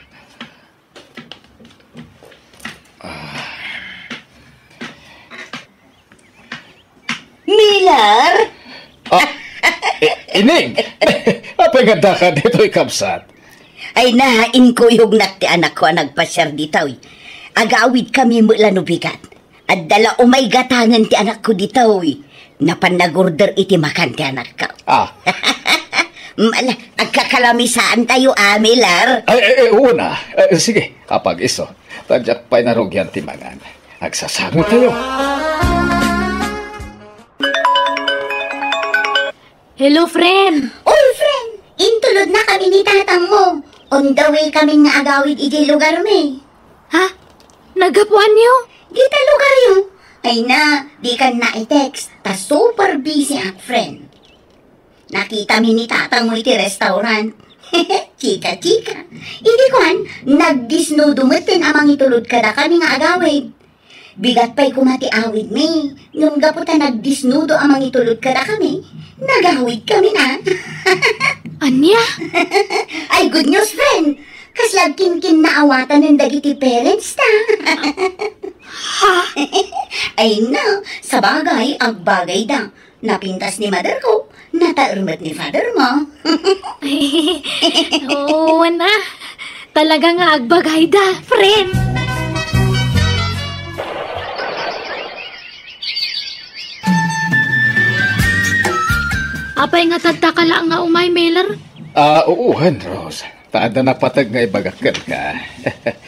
Miller? Ah, i-, Ining! Apay nga addaka ditoy, kabsat? Ay na, inkuyognak ti anakko a nagpasiar ditoy. Agawidkami met la no bigat. Adda la umay gatangen ti anakko ditoy. Napan nagorder iti makan ti anakko. Ah. Mm, ala, agkakalamisaantayo, ah, Miller. Ay, ay, ay, una. Eh, sige, apag-isu. Ta diak pay narugian ti mangan. Agsasangotayo. Hello, friend. Oy, friend! Intulodnakami ni tatangmo. On the way kami nga agawid idiay lugarmi. Ha? Naggapuanyo? Dita lugaryo. Ay na, dikan na i-text. Ta super busy ak, friend. Nakitami ni tatangmo iti restaurant. Chika-chika. Idi kuan, nagdisnudo metten a mangitulod kadakami nga agawid. Bigat pay koma ti awidmi, ngem gapu ta nagdisnudo a mangitulod kadakami, nagawidkami na. Ania? Ay, good news, friend! Kasla agkinkinnaawatanen dagiti parents ta. Ah! Ay na, sabagay, agbagayda. Napintas ni mother ko, nataer met ni father mo. Oo na. Talaga nga agbagayda, friend. Apay nga tadta ka la nga umay, Miller? Ah, uwan, Rose. Ta adda napateg nga ibagak kenka.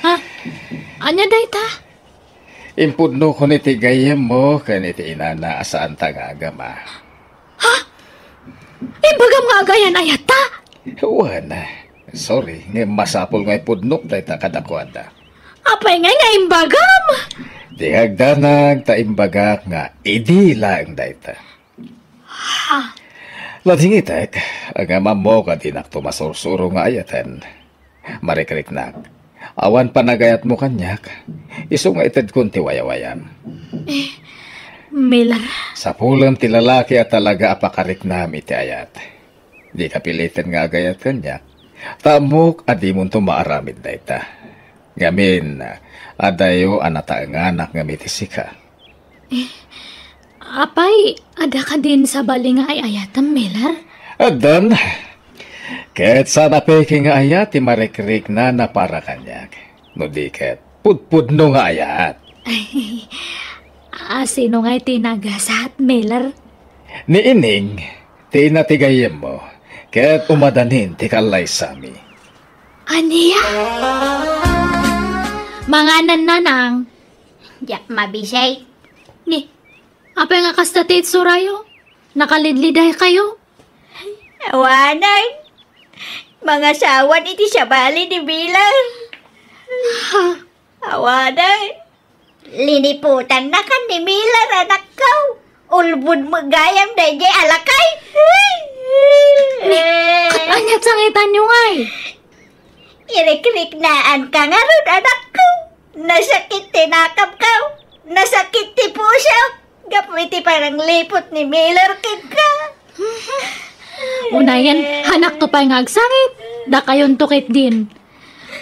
Ha? Ania dayta? Impudnokon iti gayyemmo ken iti inana a saanta nga agama. Ha? Imbagam nga agayan-ayatta? Wen, sorry, ngem masapul nga ipudnok dayta kadakuada. Apay ngay nga imbagam? Di agdanag ta imbagak nga idi laeng dayta. Ha? Ladingitek, ngem ammok a dinakto masursuro nga ayaten. Marikriknak, awan panagayatmo kaniak, isu nga itedkon ti wayawayam. Eh, Miller. Sapulem ti lalaki a talaga a pakariknam iti ayat. Dika piliten nga agayat kaniak, ta ammok a dimonto maaramid dayta. Ngamin, adayo a nataenganak ngem iti sika. Eh, apay, adda kadin sabali nga ay-ayatem, Miller? Addan. Ket saan a peke nga ayat ti marikriknana para kaniak. No di ket, pudpudno nga ayat. Ay, a, sino nga iti nagasat, Miller? Ni Ining, ti ina ti gayyemmo, ket umadanin ti kallaysami. Ania? Manganan, nanang. Diak mabisay. Ni, apay nga kasta ti itsurayo? Nakalidliday kayo? Awanan. Mangasawan iti sabali ni Miller. Ha? Awanan. Liniputanna kan ni Miller, anakko. Ulbod met gayam daydiay a lakay. Ni, ket aniat sangitanyo ngay? Irikriknaanka ngarud, anakko. Nasakit ti nakemko. Nasakit ti pusok. Gapu iti panangliput ni Miller kenka. Unayen, hanakto pay nga agsangit. Dakayonto ketdin.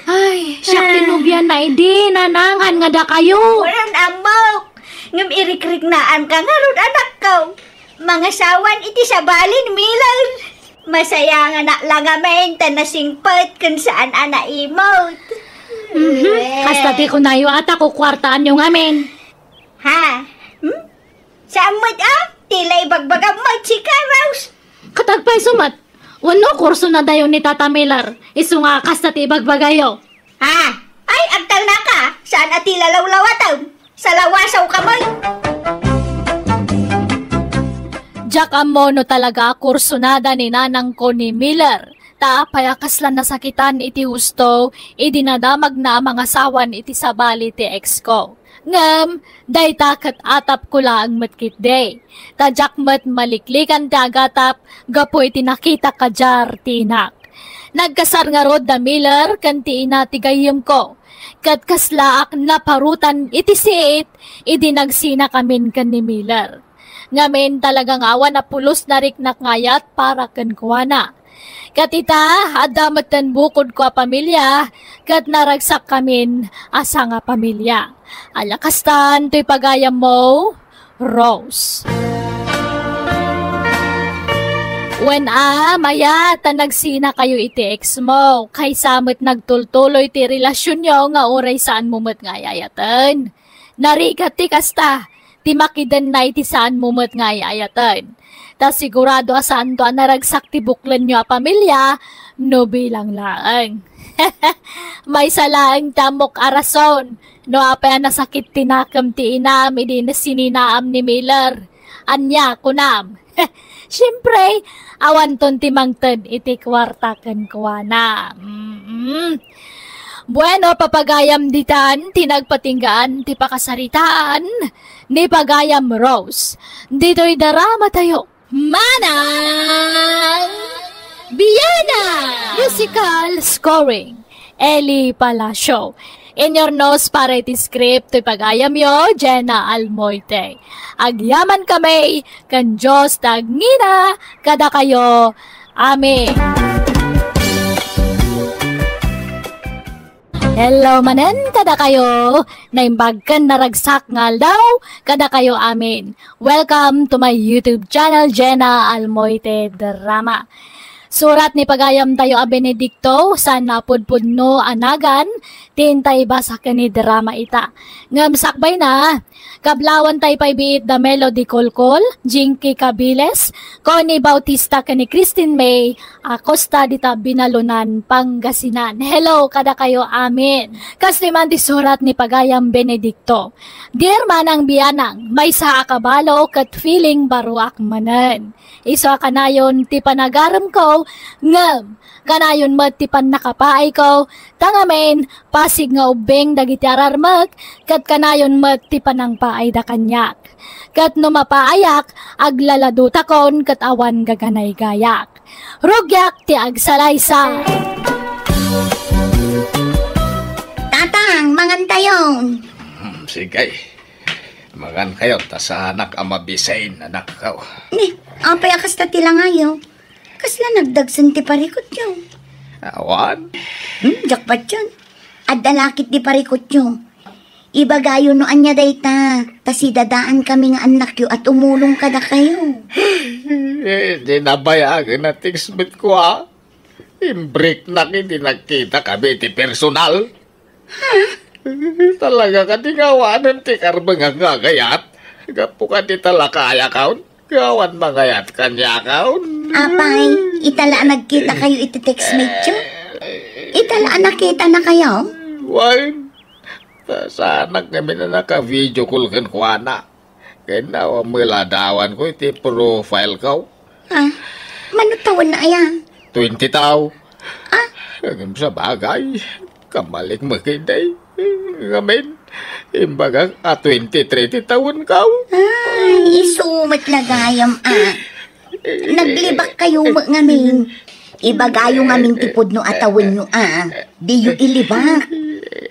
Ay, siak ti nobiana idi, nanangan nga dakayo. Wen, ammok. Ngem irikriknaanka ngarud, anakko. Mangasawan iti sabali ni Miller. Masayanganak la ngamin ta nasingpet ken saan a naimut. Mhm. Kasta ti kunayo a ta kukuartaanyo ngamin. Ha? Hmm? Saan met a? Ti la ibagbagam met sika, Rose. Ket agpayso met. Wenno, kursonadayo ni Tata Miller. Isu nga kasta ti ibagbagayo. Ha? Ay, agtalnaka. Saan a ti lalawlawatem. Salawasawka met. Diak ammo no talaga a kursonada ni nanangko ni Miller. Ta apay a kasla nasakitan iti husto idi nadamagna a mangasawan iti sabali ti ex ko. Ngem dayta ket atapko laeng met ketdi. Ta diak met maliklikan ti agatap gapu iti nakitak kadiay ti inak. Nagkasar ngarud da Miller ken ti ina ti gayyemko. Ket kaslaak naparutan iti siit idi nagsinakamin ken ni Miller. Ngamin talaga nga awan a pulos nariknak nga ayat para kenkuana. Ket ita, adda metten bukodko a pamilia, ket naragsakkamin a sangapamilia. Ania kastan toy pagayammo, Rose? Wen a, mayat ta nagsinakayo iti ex mo, kaysa met nagtultuloy ti relasionyo nga uray saanmo met nga ay-ayaten. Narigat ti kasta, ti makidenna iti saanmo met nga ay-ayaten. Ta sigurado a saanto a naragsak ti buklenyo a pamilia no bilang laeng. Maysa laeng ti ammok a rason no apay a nasakit ti nakem ti inam idi sininaam ni Miller. Ania kunam? Siempre, awanton ti mangted iti kuarta kenkuana. Mm-mm. Bueno, papagayam ditan ti nagpatinggaan ti pakasaritaan ni Pagayam Rose. Ditoy drama tayo. Manang Biana! Musical scoring, Eli Palacio. Inurnos para iti script toy pagayamyo, Jenna Almoite. Agyaman kami, ken Dios tagngina kadakayo. Amen. Hello manen kadakayo. Naimbag ken naragsak nga aldaw kadakayo amin. Welcome to my YouTube channel, Jenna Almoite Drama. Surat ni pagayamtayo a Benedicto, saan a pudpudno a nagan, ti intay basa ken ni drama ita. Ngem sakbayna, kablawantay pay biit da Melody Colcol, Jinky Cabiles, Connie Bautista ken ni Christine May, Acosta dita Binalonan, Pangasinan. Hello kadakayo amin. Kas ti man ti surat ni pagayam Benedicto. Dear Manang Bianang, maysa a kabalo ket feeling baruak manen. Isu a kanayon ti panagaremko, ngem kanayon met ti pannakapaayko, ta ngamin, pasig nga ubbing dagiti ararmek, ket kanayon met ti panangpaayda kaniak. Ket no mapaayak, aglaladutakon ket awan gaganaygayak. Rugiak ti agsalaysa. Tatang, mangantayon. Hmm, sige. Mangankayo, ta saanak a mabisin, anakko. Ni, apay a kasta ti langayo? Kasla nagdagsen ti parikutyo? Awan. Hmm, diak patien. Adda lakit ti parikutyo. Ibagayo no ania dayta, ta sidadaan kami nga annakyo a tumulong kadakayo. Eh, di nabayagen a text met ko, ah. Imbreak na ket di nagkita kami ti personal. Talaga kadi nga awanen ti karbeng a gagayat? Gapu kadi ta lakayakon? Awan mangayat kaniakon? Apay, ita la a nagkita kayo iti textmate yo? Ita la a nakita na kayo? Wen, ta saanak ngamin a naka-video call kenkuana. Ken awan met la adawan ko iti profile ko. Ah, mano tawen na aya? Twenty tao. Ah? Ngem sabagay, kamalik met kadi. Ngamin, imbagak a twenty-three ti tawen ko. Ay, isu met la gayam, ah. Naglibak kayo met ngamin. Ibagayo ngamin ti pudno a tawenyo, ah. Diyo ilibak.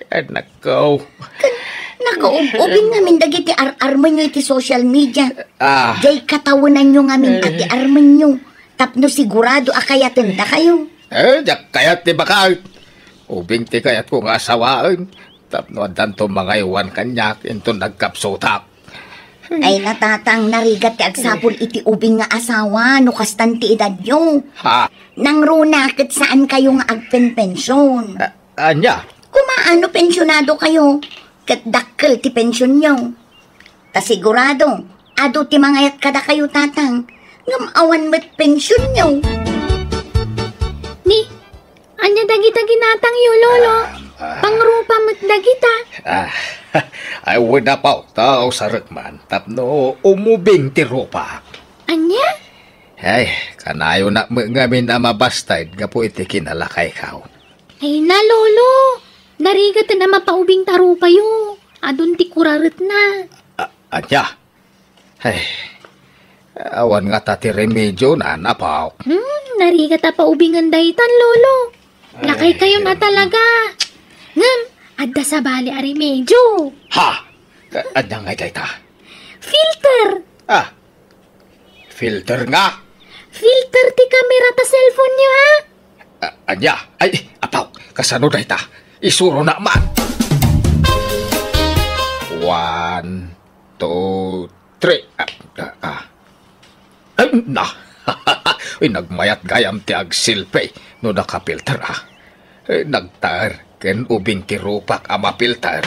Anak ko. Ken nakaub-ubing ngamin dagiti ar-armenyo iti social media. Ah. Diay katawenanyo ngamin a ti armenyo tapno sigurado a kayaten dakayo. Eh, diak kayat ti bakal. Ubing ti kayatko nga asawaen tapno addanto mangaywan kaniak inton nagkapsutak. Ay, natatang, narigat ti agsapul iti ubing nga asawa no kastan ti edadyo. Ha? Nangruna ket saan kayo nga agpenpension. A-, ania? Kumaano pensionado kayo? Ket dakkel ti pensionyo. Ta sigurado, adu ti mangayat kadakayo, tatang, ngem awan met pensionyo. Ni, ania dagita ginatangyo, lolo? Ah. Pangrupa met dagita. Ah, ay, wen, apo, ta usarek man, tapno umubing ti rupak. Ania? Ay, kanayonak met ngamin a mabasted gapu iti kinalakayko. Ay na, lolo. Narigaten a mapaubing ta rupayo. Adun ti kuraretna. A-, ania? Ay, awan ngata ti remedio na, apo. Hmm, narigat a paubingen daytan, lolo. Lakay kayo na talaga. Ngem, adda sabali a remedio. Ha? A-, ania ngay dayta? Filter. Ah, filter nga? Filter ti kamera ta cellphone-yo, ha? A-, ania? Ay, apo, kasano dayta? Isuronak man. One, two, three. Ah, ah, ah. Ay, na. Ay, nagmayat gayam ti agselfie no nakapilter, ah. Eh, nagtaer ken ubing ti rupak a mapilter.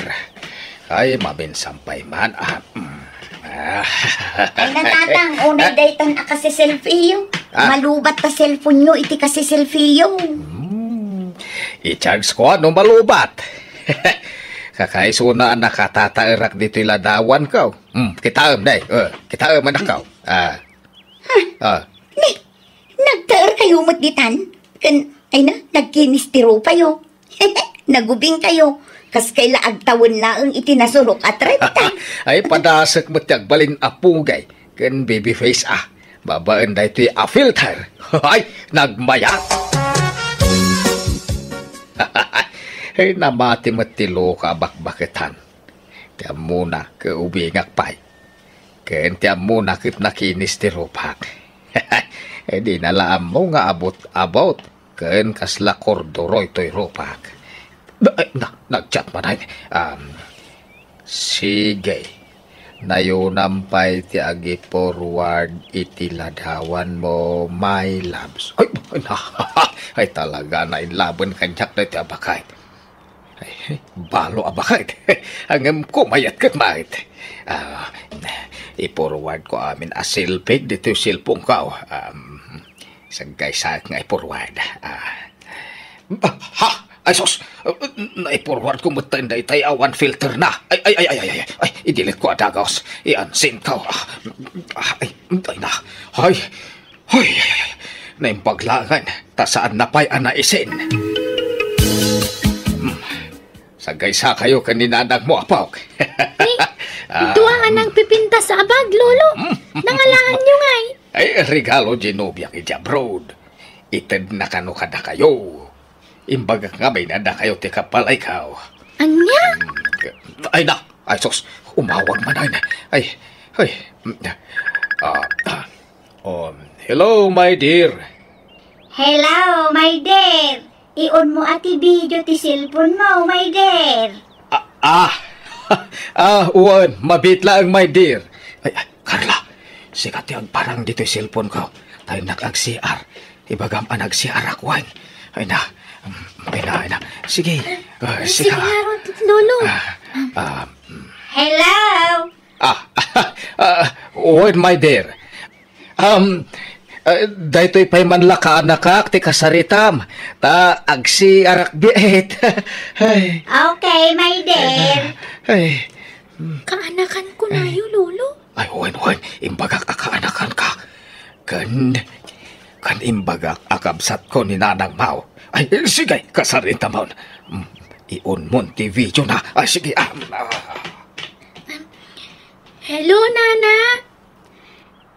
Ay, maminsan pay man, ah. Mm. Ah. Ay, natatang, unay daytan a kaseselfie-yo. Ah. Malubat ta cellphone-yo iti kaseselfie-yo. Hmm. I-charge ko no malubat. Kakaisuna a nakatataerak ditoy ladawan ko. Hmm, kitaem, day. Eh, kitaem, anak ko. Ah. Ah. Ni, nagtaer kayo met ditan? Ken, ay na, nagkinis ti rupayo. Nagubing kayo. Kas kayla agtawen laeng iti nasurok a trenta. Ay, padasek met ti agbalin a pugay ken baby face, ah. Babaen daytoy a filter. Ay, nagmayat. Ay, namati met ti loka a bakbaketan. Ti ammona, kaubingak pay. Ken ti ammona ket nakinis ti rupak. Eh, dina la ammo nga abot-abot ken kasla kordoroy toy rupak. Ay, na, Nag-chat man ay. Um, sige. Nayonam pay ti agi-forward iti ladawanmo, my loves. Ay, ay, na, ay, talaga, nainlaben kaniak daytoy a baket. Ay, balo a baket. Ngem kumayat ket met. Ah, i-forward ko amin a selfie ditoy cellphone ko. Um, Sagaysaek nga i-forward. Ah. Ah, ha! Ay, sus! Nai-forward ko met daytay awan filter na. Ay, ay, ay, ay, ay, ay, ay, i-delete ko a dagus. I-unsend ko. Ah, ah, ay, ay na. Ay, ay, ay, ay, ay. Naimbag laengen, ta saan na pay a naisin. Hmm. Sagaysa kayo ken ni nanangmo, apok. Eh, Ah, dua a nangpipintas a bag, Lolo. Nangalaanyo ngay. Ay, regalo ti nobiak iti abroad. Itedna kano kadakayo. Imbagak ngamin a dakayo ti kapalayko. Ania? Mm, ay na, ay sus, umawag man ay. Ay, ay. Ah, ah. Oh, hello, my dear. Hello, my dear. Iunmo a ti video ti cellphone mo, my dear. Ah, ah, ah, wen, mabiit laeng, my dear. Ay, ay, Carla, sika ti agparang ditoy cellphone ko. Tayo nak ag-C R. Ibagam a nag-C R ak wen. Ay na, mm, ay na, ay na. Sige, ah, Sige sika. Ngarud, Lolo. Ah, ah, mm. Hello? Ah, ah, wen, my dear. Um, ah, daytoy pay man la kaanakak ti kasaritam, ta agsi arakbiet. Ay. Okay, my dear. Ay. Kaanakan ko nayo, Lolo. Ay, wen, wen. Imbagak a kaanakan ka. Ken, ken imbagak a kabsat ko ni Nanang Mau. Ay, sige, kasaritamon. Mm, iunmon ti video na. Ay, sige, ah, ah. Hello, Nana.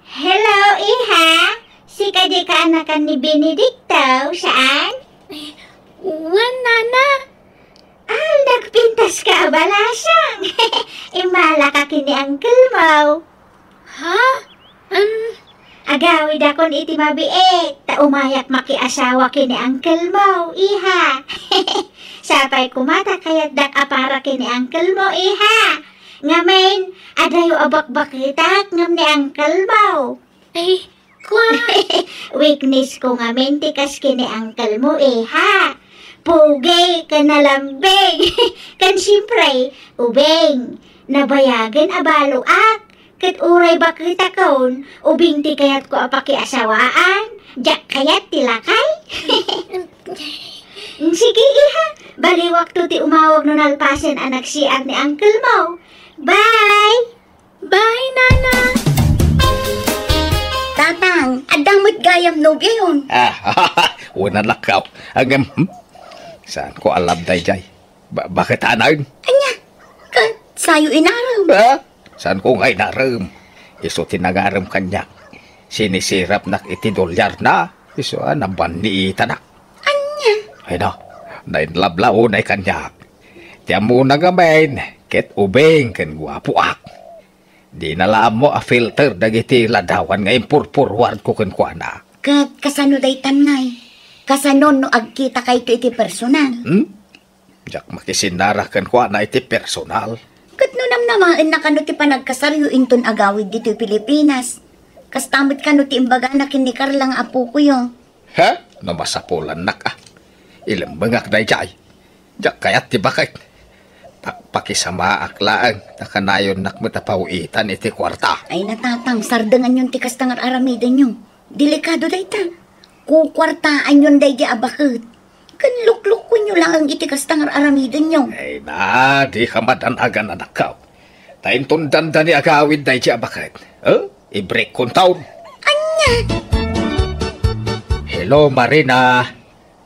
Hello, iha. Sika di kaanakan ni Benedicto, saan? Eh, wen, Nana. Ah, nagpintas ka a balasang. Immala ka ken ni uncle mo. Ha? Em, Agawidakon iti mabiit, ta umayak makiasawa ken ni uncle mo, iha. Sapay koma ta kayatdak a para ken ni uncle mo, iha. Ngamin, adayo a bakbakitak ngem ni uncle mo. Ay, kwa. Weakness ko ngamin ti kas ken ni uncle mo, iha. Pugi, ken nalambing, ken siyempre, ubing. Nabayagen a baloak, ket uray bakitakon, ubing ti kayatko a pakiasawaan, diak kayat ti lakay. Sige, iha, baliwakto ti umawag no nalpasen a nagsiak ni uncle mo. Bye! Bye, Nana! Tatang, adda met gayam nobiayon. Ah, wen a lakkaw. Ngem, hmm? Saan ko alam daydiay? Ba-, bakit anaen? Ania? Ka-, sayo inarem. Ha? Saan ko nga inarem? Isu ti nangarem kaniak. Sinisirapnak iti dolyarna. Isu a nabanniitanak. Ania? Ay na, nainlablaw na kaniak. Ti ammona ngamin, ket ubing ken guapoak. Dina la ammo a filter dagiti ladawan nga impurpurward ko kenkuana. Ket kasano daytan ngay? Kasano no agkitakayto iti personal? Hmm? Diak makisinara kenkuana iti personal. Ket no namnamaenna kano ti panagkasaryo inton agawid ditoy Pilipinas, kasta met kano ti imbagana ken ni Carla nga apokoyo? Ha? No masapulannak a. Ilemmengak daydiay. Diak kayat ti baket. Pakpakisamaak laeng ta kanayonnak met a paw-itan iti kuarta. Ay, natatang, sardenganyon ti kasta nga ar-aramidenyo. Delikado dayta. Kukuartaanyon daydi a baket. Ken luklukkonyo laeng iti kasta nga ar-aramidenyo. Ay na, dika madanagan, anakko. Ta inton dandani agawid daydi a baket. Eh? I-break kon taon. Ania? Hello, Marina.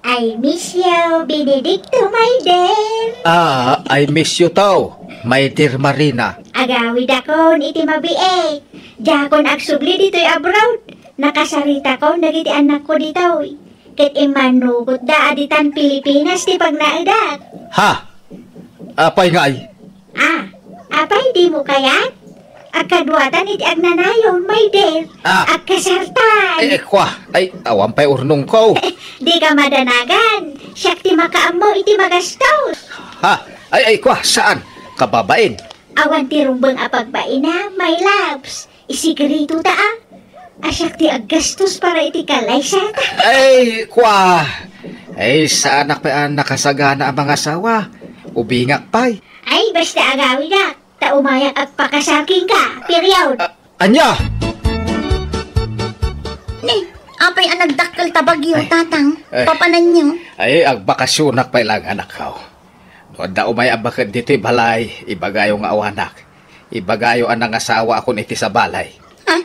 I miss you, Benedicto, my dear. Ah, I miss you too, my dear Marina. Agawidakon iti mabiit. Diakon agsubli ditoy abroad. Nakasaritakon dagiti annakko ditoy. Ket immannukotda a ditan Pilipinas ti pagnaedak. Ha? Apay ngay? Ah, apay dimo kayat? Agkaduatan iti agnanayon, my dear. Ah. Agkasartan. Ay, ay, kwa. Ay, awan pay urnongko. Dika madanagan. Siak ti makaammo iti magastos. Ha? Ay, ay, kwa, saan? Kababain. Awan ti rumbeng a pagbaina, my loves. Isikreto ta, a. Asiak ti aggastos para iti kalaysata. Ay, kwa. Ay, saanak pay a nakasagana a mangasawa. Ubingak pay. Ay, basta agawidak. Ta umayak agpakasal kenka. Period. A-, ania? Ni, apay a nagdakkel ta bagyo, Ay. Tatang? Ay. Papananyo? Ay, agbakasionak pay lang, anakko. No adda umay a baket ditoy balay, ibagayo nga awanak. Ibagayo a nangasawaakon iti sabali. Ha?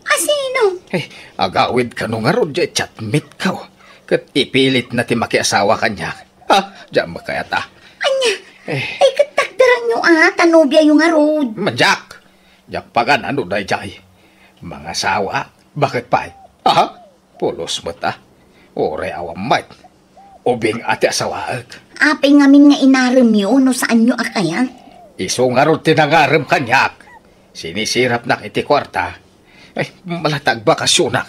Asino? Eh, agawid kano ngarud, diay chatmate ko. Ket ipilitna ti makiasawa kaniak. Ha? Diak makayat a. Ania? Eh. Ay, ket takderanyo a, ta nobiayo ngarud. Madiak. Diak pagan-ano daydiay. Mangasawa? Baket pay? Aha? Pulos met a. Uray awan met. Ubing a ti asawaek. Apay ngamin nga inaremyo no saanyo a kayat? Isu ngarud ti nangarem kaniak. Sinisirapnak iti kuarta. Ay, mala ta agbakasionak.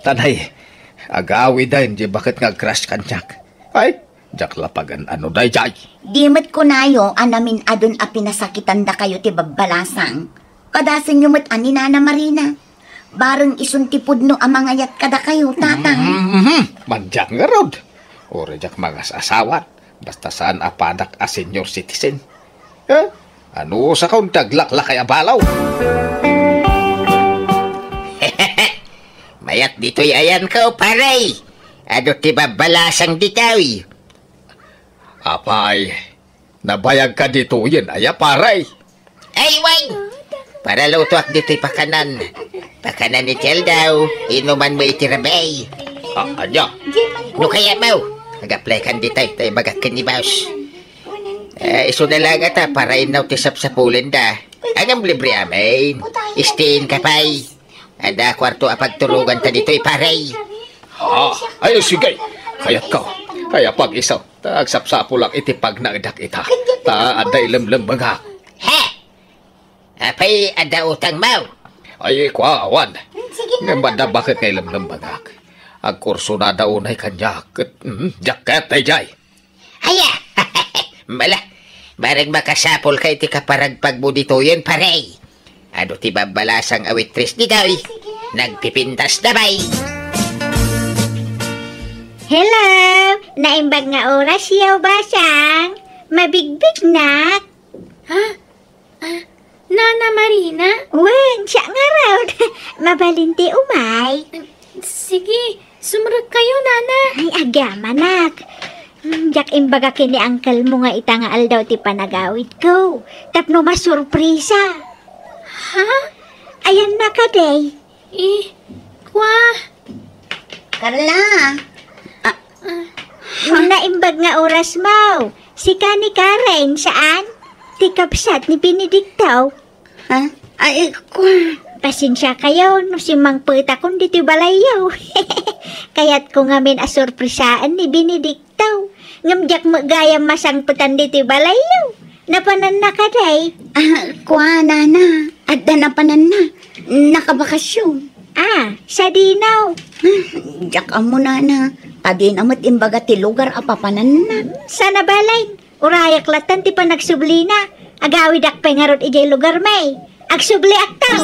Tanay, agawiden diay baket nga agcrush kaniak. Ay, diak la pagan-ano daydiay. Di met kunayo a namin-adun a pinasakitandakayo ti babbalasang. Kadasenyo met a ni Nana Marina. Bareng isun ti pudno a mangayat kadakayo, Tatang. Mhm. Madiak ngarud. Uray diak mangas-asawa. Basta saan a padak a senior citizen. Eh? Ano sa kaun ti aglaklakay a balaw? Mayat ditoy ayanko, pare. Adu ti babbalasang ditoy. Apay, nabayagka ditoyen aya, pare? Ay, wen! Para lutoak ditoy pakanan. Pakanan iti aldaw, inumanmo iti rabii. Ah, ania? No kayatmo, ag-applykan ditoy, ta ibagak ken ni boss. Eh, isu na la ngata para innaw ti sapsapulenda. Ngem libre amin. Stay-in ka pay. Adda kuarto a pagturoganta ditoy, pare. Ah, ay, sige. Kayatko. Kaya pag-isu. Ta agsapsapulak iti pagnaedak ita. Ta adda ilemlemmengak. He! Apay adda utangmo? Ay, kua, awan. Sige na. Ngem adda baket nga ilemlemmengak. Agkursunada unay kaniak ket, mm, diak kayat daydiay. Aya! Mala, bareng makasapulka iti kaparagpagmo ditoyen, pare. Adu ti babbalasang a waitress ditoy, nagpipintas da pay. Hello! Naimbag nga orasyo, basang. Mabigbignak. Ha? Ah, Nana Marina? Wen, siak ngarud. Mabalin ti umay. Sige, sumrekkayo, Nana. Ay, agyamanak. Hmm, diak imbaga ken ni uncle mo nga ita nga aldaw ti panagawidko. Tapno masurprisa. Ha? Ayanna kadi. Eh, kua. Carla. Ah. Ah. Naimbag nga orasmo. Sika ni Karen, saan? Ti kabsat ni Benedicto. Ha? Ay, kua. Pasensiakayo no simmangpetakon ditoy balayyo. Kayatko ngamin a surprisaen ni Benedicto. Ngem diak met gayam masangpetan ditoy balayyo. Napananna kadi? Ah, kua, Nana. Adda napananna. Nakabakasyon. Ah, sadino? Ah, diak ammo, Nana. Ta dina met imbaga ti lugar a papananna. Saan a bale? Urayak latta ti panagsublina. Agawidak pay ngarud idiay lugarmi. Agsubliakto.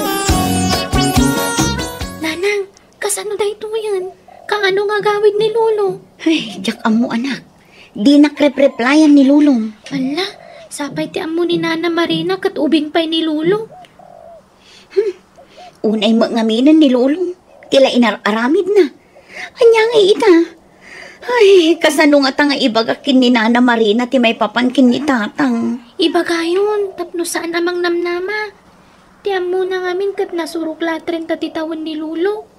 Nanang, kasano daytoyen? Kaano nga agawid ni Lolo? Ay, diak ammo, anak. Dinak rep-replyan ni Lolom. Ala, sapay ti ammo ni Nana Marina ket ubing pay ni Lolo. Hmm. Unay met ngaminen ni Lolom. Ti la inar-aramidna. Ania ngay ita? Ay, kasano ngata nga ibagak ken ni Nana Marina ti maipapan ken ni Tatang? Ibagayon, tapno saan a mangnamnama. Ti ammona ngamin ket nasurok latta ti tawen ni Lolo.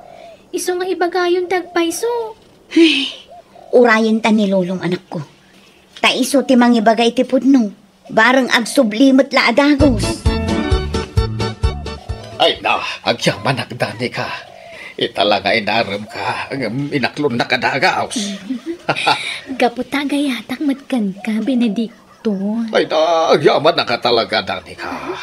Isu nga ibagayon ti agpayso. Ay, urayenta ni Lolom, anakko. Ta isu ti mangibaga iti pudno. Bareng agsubli met la a dagus. Ay na, agyamanak, Danica. Ita la nga inaremka, ngem inaklonnak a dagus. Gapu ta agayatak met kenka, Benedicto. Ay na, agyamanak a talaga, Danica.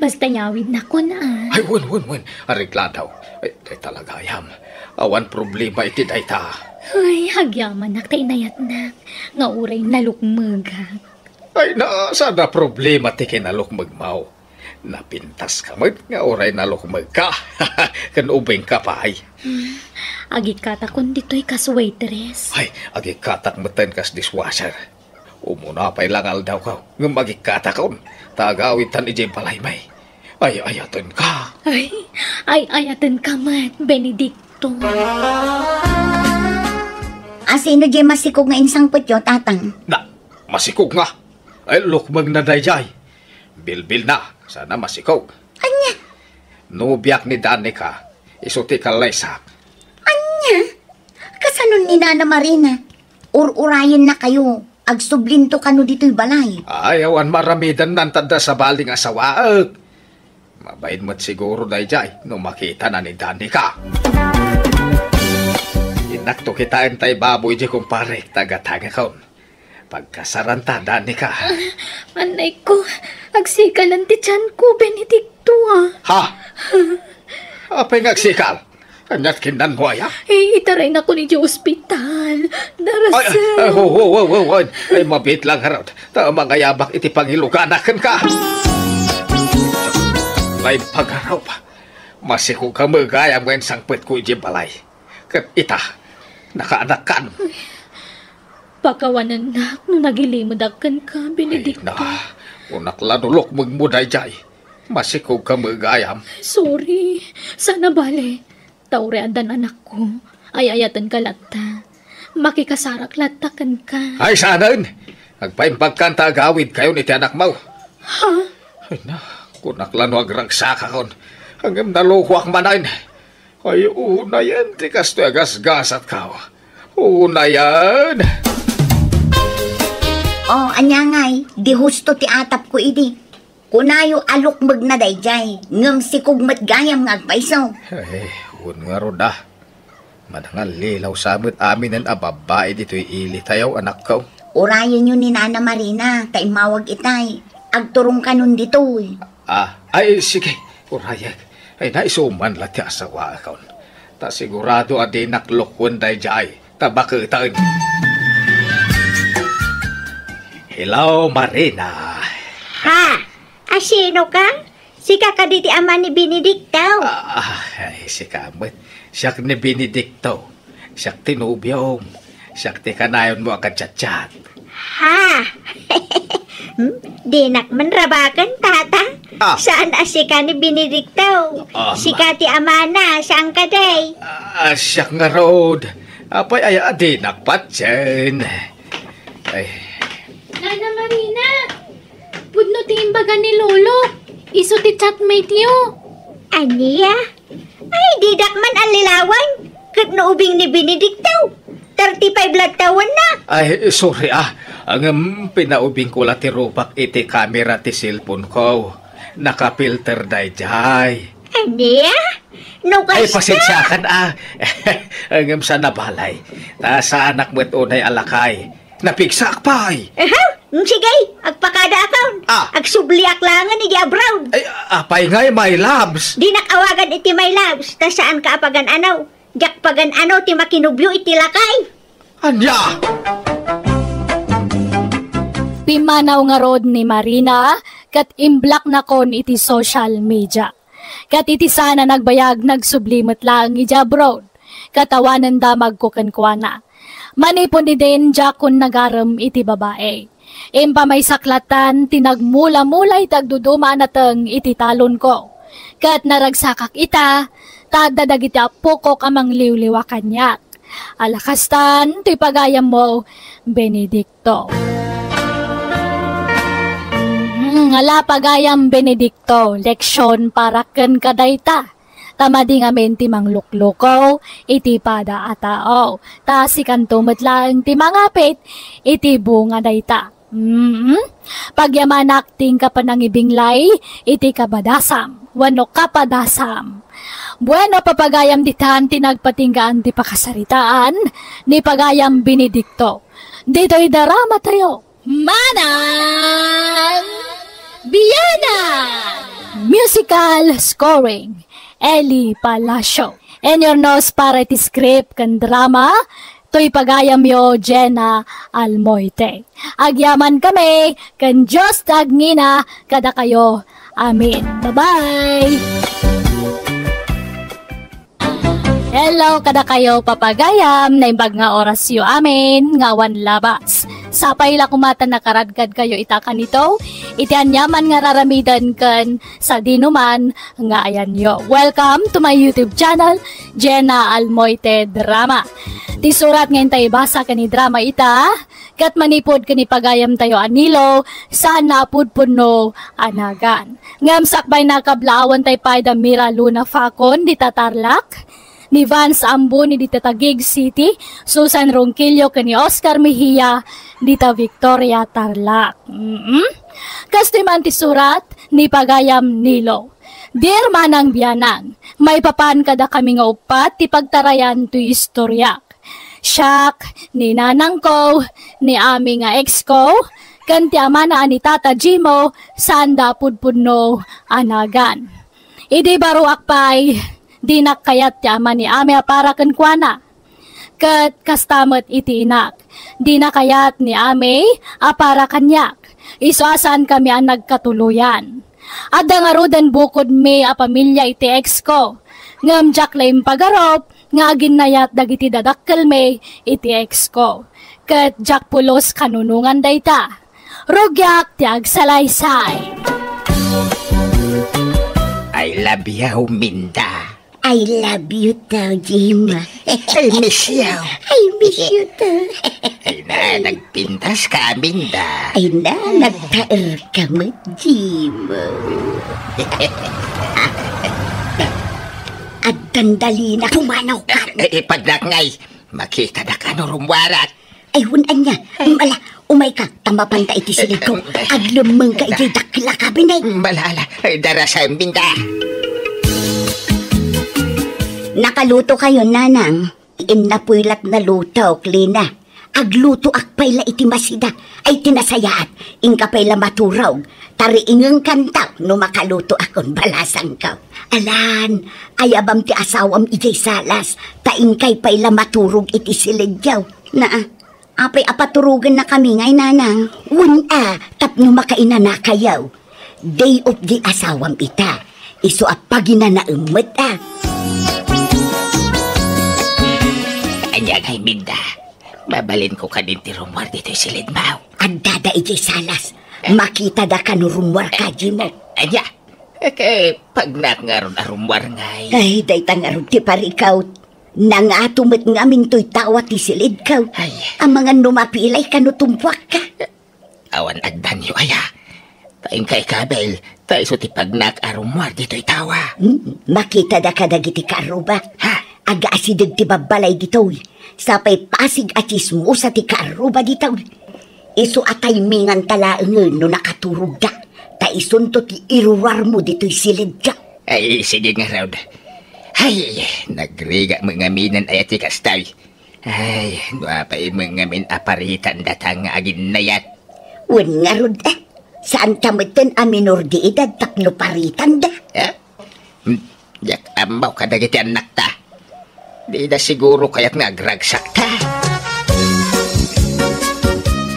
Basta yawidnakon a. Ay, wen, wen, wen. Areglado. Ay, ay talaga, ayam. Awan problema iti dayta. Ay, agyamanak ta inayatnak. Nga uray nalukmegak. Ay, na, saan a problema ti kinalukmegmo. Napintaska met nga uray nalukmegka. Ken ubingka pay. Hmm, agikkatakon ditoy kas waitress. Ay, agikkatak metten kas dishwasher. Umuna pay la nga aldawko, ngem agikkatakon, ta agawidtan idiay balaymi. Ay-ayatenka. Ay, ay-ayatenka met, Benedicto. Asino diay masikog nga insangpetyo, Tatang? Na, masikog nga? Ay, lukmegna daydiay. Bilbilna, saan a masikog. Ania? Nobiak ni Danica, isu ti kallaysak. Ania? Kasano ni Nana Marina? Ur-urayennakayo, agsublinto kano ditoy balay. Ay, awan maaramidenna, anta adda sabali nga asawaek. Mabain met siguro daydiay no makitana ni Danica. Innakto kitaen tay baboy di kumparek, taga-tagakon. Pagkasaranta, Danica. Ah, anay ko, agsikalen ti tianko, Benedicto, ah. Ha? Apay nga agsikal? Aniat kinnanmo aya? Eh, itaraynakon idiay ospital. Ay, ay, ay, ho, ho, ho, ho, ay. Ay, mabiit lang, ngarud. Ta mangayabak iti pangiluganak kenka. Ay, pagaraw pa. Masikog ka met gayam nga insangpetko idiay balay. Ket ita, nakaanakkan. Pakawanennak no nagilimedak kenka, Benedicto. Ay, na, kunak la no lukmegmo daydiay. Masikog ka met gayam. Sorry. Saan a bale. Ta uray addan anakko, ay-ayatenka latta. Makikasarak latta kenka. Ay, saanen! Agpaimbagkan ta agawidkayon iti anakmo. Ha? Ay na, kunak la no agragsakakon. Ngem nalokoak manen. Ay, unayen ti kastoy a gasgasatko. Unayen! O, ania ngay, di husto ti atapko idi. Kunayo a lukmegna daydiay, ngem sikog met gayam nga agpayso. Ay, wen ngarud a. Manangallilaw sa met aminen a babbai ditoy ilitayo, anakko. Urayenyo ni Nana Marina, ta immawag itay. Agturongkanon ditoy. Ah, ay, sige, urayek. Ay, naisuman la ti asawaakon. Ta sigurado a dinak lukoen daydiay, ta baketen. Hello, Marina. Ha? Asino ka? Sika kadi ti ama ni Benedicto? Ah, ay, sika met. Siak ni Benedicto. Siak ti nobiom. Siak ti kanayonmo a kachatchat. Ha? Hmm? Dinak man rabaken, tata. Ah. Saan a sika ni Benedicto? Ah, ma- Sika ti amana, saan kadi? Ah, siak ngarud. Apay aya a dinak patien. Ay. Nana Marina, pudno ti imbaga ni Lolo. Isu ti chatmate-yo. Ania? Ay, didak man allilawan. Ket no ubing ni Benedicto, thirty-five la tawenna. Ay, sorry, ah. Ngem pinaubingko la ti rupak iti kamera ti cellphone-ko. Nakapilter daydiay. Ania? No kasta? Ay, pasensiakan, ah. Ngem saan a bale. Ta saanak met unay a lakay. Napigsaak pay. Aha, mm, sige, agpakadaakon. Ah. Agsubliak laengen iti abroad. Ay, apay ngay, my loves? Dinak awagan iti my loves, ta saanka a pagan-ano. Diak pagan-ano ti makinubio iti lakay. Ania? Pimmanaw ngarud ni Marina ket imblocknakon iti social media. Ket iti saan a nagbayag, nagsubli met laeng idiay abroad. Ket awanen damagko kenkuana. Manipud idin, diakon nagarem iti babai. Impamaysak latta ti nagmulamula iti agduduma a nateng iti talonko. Ket naragsakak ita, ta adda dagiti appokok a mangliwliwa kaniak. Ala kastan ti pagayammo, Benedicto. Mm, ala pagayam, Benedicto, leksion para kenka dayta. Ta madi ngamin ti mangluklukaw iti pada a tao. Ta sikanto met laeng ti mangapit iti bunga dayta. Mm. Pagyamanak ti inka panangibinglay iti kabadasam wenno kapadasam. Bueno, papagayam ditan ti nagpatinggaan ti pakasaritaan ni pagayam Benedicto. Ditoy daramatayo, Manang Biyanan! Musical scoring, Eli Palacio. Inyurnos para iti script ken drama, toy pagayamyo, Jenna Almoite. Agyamankami, ken Dios ti agngina kadakayo. Amen. Bye-bye! Hello kadakayo, papagayam, naimbag nga orasyo amin nga awan labas. Sapay la koma ta nakaradkadkayo ita kanito, iti aniaman nga raramiden ken sadinoman nga ayanyo. Welcome to my YouTube channel, Jenna Almoite Drama. Ti surat nga intay ibasa ken idrama ita, ket manipud ken ipagayamtayo a Nilo, saan a pudpudno a nagan. Ngem sakbay, nakablaawan tay pay da Mira Luna Facon dita Tarlac, ni Vance Ambuni dita Taguig City, Susan Ronquillo ken ni Oscar Mejia dita Victoria, Tarlac. Mm-mm. Kastoy man ti surat ni pagayam Nilo. Dear Manang Bianang, maipapan kadakami nga uppat ti pagtarayan toy istoriak. Siak, ni nanangko, ni Ami nga ex ko, ken ti amana a ni Tata Jimo, saanda a pudpudno a nagan. Idi baruak pay, dinak kayat ti ama ni Ami a para kenkuana. Ket kasta met iti inak, dina kayat ni Ami a para kaniak. Isu a saankami a nagkatuloyan. Adda ngaruden bukodmi a pamilia iti ex ko, ngem diak la impagarup nga aginnayat dagiti dadakkelmi iti ex ko, ket diak pulos kanunongan dayta. Rugiak ti agsalaysay. I love you, Minda. I love you too, Jim. I miss you. I miss you too. Ay na, nagpintas ka, Minda. Ay na, nagtaer ka met, Jim. Agdandalina, pumanaw ka. Eh, eh, ipadnak ngay. Makita da ka no rumwarak. Ay, wen ania. Ay. Ala, umay ka, ta mapanta iti silid ko. Aglemmeng ka iti dakkel a kabinet. Malala, ay, darasem, Minda. Nakaluto kayo, Nanang? Innapoy lat nalutok, Lina. Aglutoak pay la iti masida. Ay, ti nasayaat. Inka pay la maturog. Tariingeng kantaw no makalutoakon, balasangko. Alan, ayabam ti asawam idiay salas. Ta inkay pay la maturog iti silidyo. Naa, apay a paturogennakami ngay, Nanang? Wen a, tapno makainanakayo. Day off di asawam ita. Isu a paginanaem met a. Ania ngay, Minda? Mabalinko kadin ti rummuar ditoy silidmo? Addada idiay salas. Eh. Makitada ka no rummuar ka, Jimo. Ania? Eh, kay pagnak ngarud a rummuar ngay. Ay, dayta ngarud ti parikawt. Nangato met ngamin toy tawa ti silidko. Ay. Amangan no mapilay ka no tumpuak ka. Awan addanyo aya. Ta inkay kabil, ta isu ti pagnak a rummuar ditoy tawa. Hmm, makitada kadagiti kaarruba. Ha? Agaasideg ti babbalay ditoy. Sapay pasig a tsismosa ti kaarruba ditoy. Isu a timingan ta laengen no nakaturogda. Ta isunto ti iruruarmo ditoy silidka. Ay, sige ngarud. Ay, nagrigat met ngaminen aya ti kastoy. Ay, no apay met ngamin a paritan data nga aginnayat. Wen ngarud, eh, saanta metten a minor de edad tapno paritanda? Eh? Hmm, diak ammo kadagiti annakta. Dida siguro kayat nga agragsakta.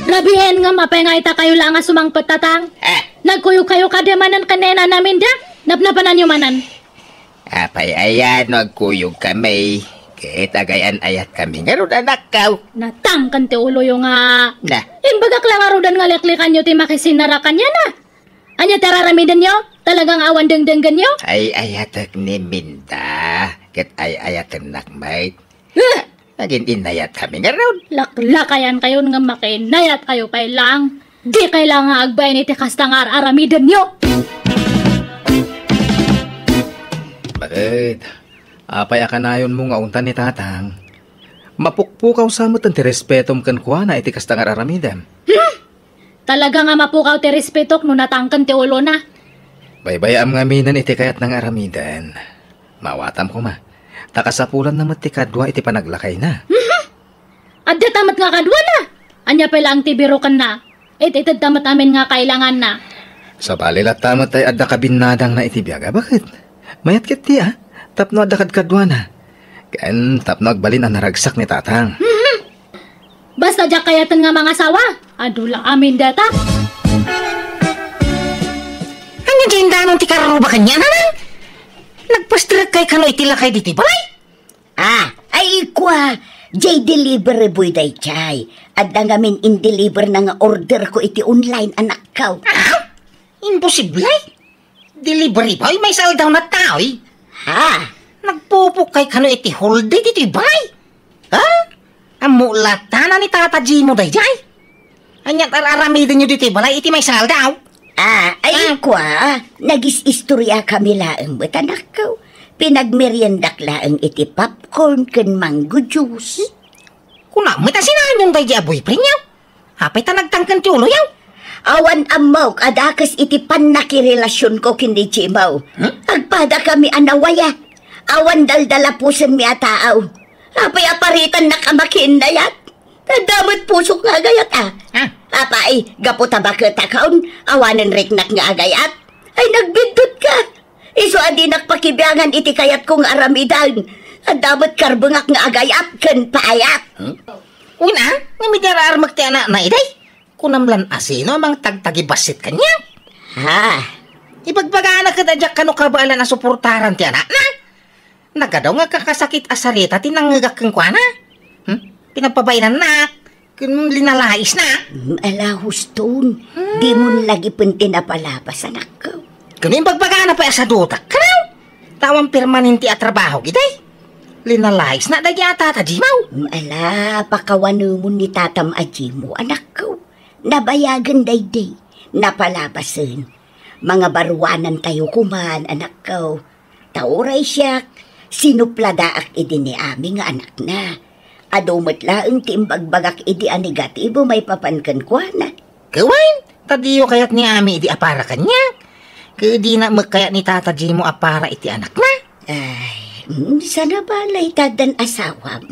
Rabien ngem apay nga ita kayo la nga sumangpet, Tatang? Eh? Nagkuyog kayo kadi manen ken ni Nanang Minda? Napnapananyo manen. Apay aya no agkuyogkami, ket agayan-ayatkami ngarud, anakko. Natangken ti uloyo nga. Na. Imbagak la ngaruden nga liklikanyo ti makisinara kaniana. Ania ti araramidenyo? Talaga nga awan dengdenggenyo? Ay, ayatek ni Minda, ket ay ayatennak met. Huh! Agin-innayatkami ngarud. Laklakayan kayo nga makinnayat kayo pay lang. Di kay lang nga agbain iti kasta nga ar-aramidenyo. Bakit? Apay a kanayonmo nga untan ni Tatang? Mapukpukaw sa met ti respetom kenkuana iti kasta nga ar-aramidem. Hmm? Talaga nga mapukaw ti respetok no natangken ti ulona. Baybay-am ngaminen iti kayatna nga aramiden. Maawatam koma. Ta kasapulanna met ti kadua iti panaglakayna. Mhm. Adda ta met nga kaduana. Ania pay laeng ti birokenna? It-itedta met amin nga kailanganna. Sabali latta met tay adda kabinnadangna iti biag a, baket? Mayat ket ti, a, tapno adda kadkaduana. Ken tapno agbalin a naragsak ni Tatang. Mhm. Basta diak kayaten nga mangasawa, adu la amin data. Ania diay indanon ti karruba kaniana, Nang? Nagpasterekkay kano iti lakay ditoy balay? Ah, ay kua, diay delivery boy daydiay. Adda ngamin in-deliver na nga order ko iti online, anakko. Ah? Imposible? Delivery boy, maisaldaw na taoy? Ha? Nagpupukkay kano iti whole day ditoy balay? Ha? Ammo latana ni Tata Jimo daydiay? Ania ti ar-aramidenyo ditoy balay iti maisaldaw? Ah, ay, Ah. kua, nagis-istorya kami laeng met, anakko. Pinagmeriendak laeng iti popcorn ken mango juice. Kuna met a sinaanyon daydi a boyfriendyo? Apay ta nagtangken ti uloyo? Awan ammok a dakes iti pannakirelasionko ken ni Jimo. Hmm? Agpada kami a nawaya. Awan daldalapusenmi a tao. Apay a paritannak a makiinnayat? Adda met pusok nga agayat, a. Ah. Apay, gapu ta baketakon, awanen riknak nga agayat? Ay, nagbiddutka. Isu a dinak pakibiangan iti kayatko nga aramiden. Adda met karbengak nga agayat ken paayat. Hmm? Wen, ngem idi ar-armek ti anakna idi, kunam lan a sino a mangtagtagibassit kaniak? Ha? Ibagbagana ket a diak kano kabaelan a suportaran ti anakna. Nagadu nga kakasakit a sarita ti nangngegak kenkuana. Hmm? Pinagpabainannak. Ken linalaisna. Mm, ala, huston. Hmm. Dimon lagipen ti napalabas, anakko. Ken imbagbagana pay a sadutak, kano? Ta awan permanente a trabaho, gitay. Linalaisna daydi a Tata Jimo. Mm, ala, pakawanemon ni Tatam a Jimo, anakko. Nabayagen daydi. Napalabasen. Mangabaruanantayo koman, anakko. Ta uray siak, sinupladaak idi ni Ami nga anakna. Adu met laeng ti imbagbagak idi a negatibo maipapan kenkuana. Ket wen, ta diyo kayat ni Ami idi a para kaniak. Ket dina met kayat ni Tata Jimo a para iti anakna. Ay, mm, sana balay ta addan asawam.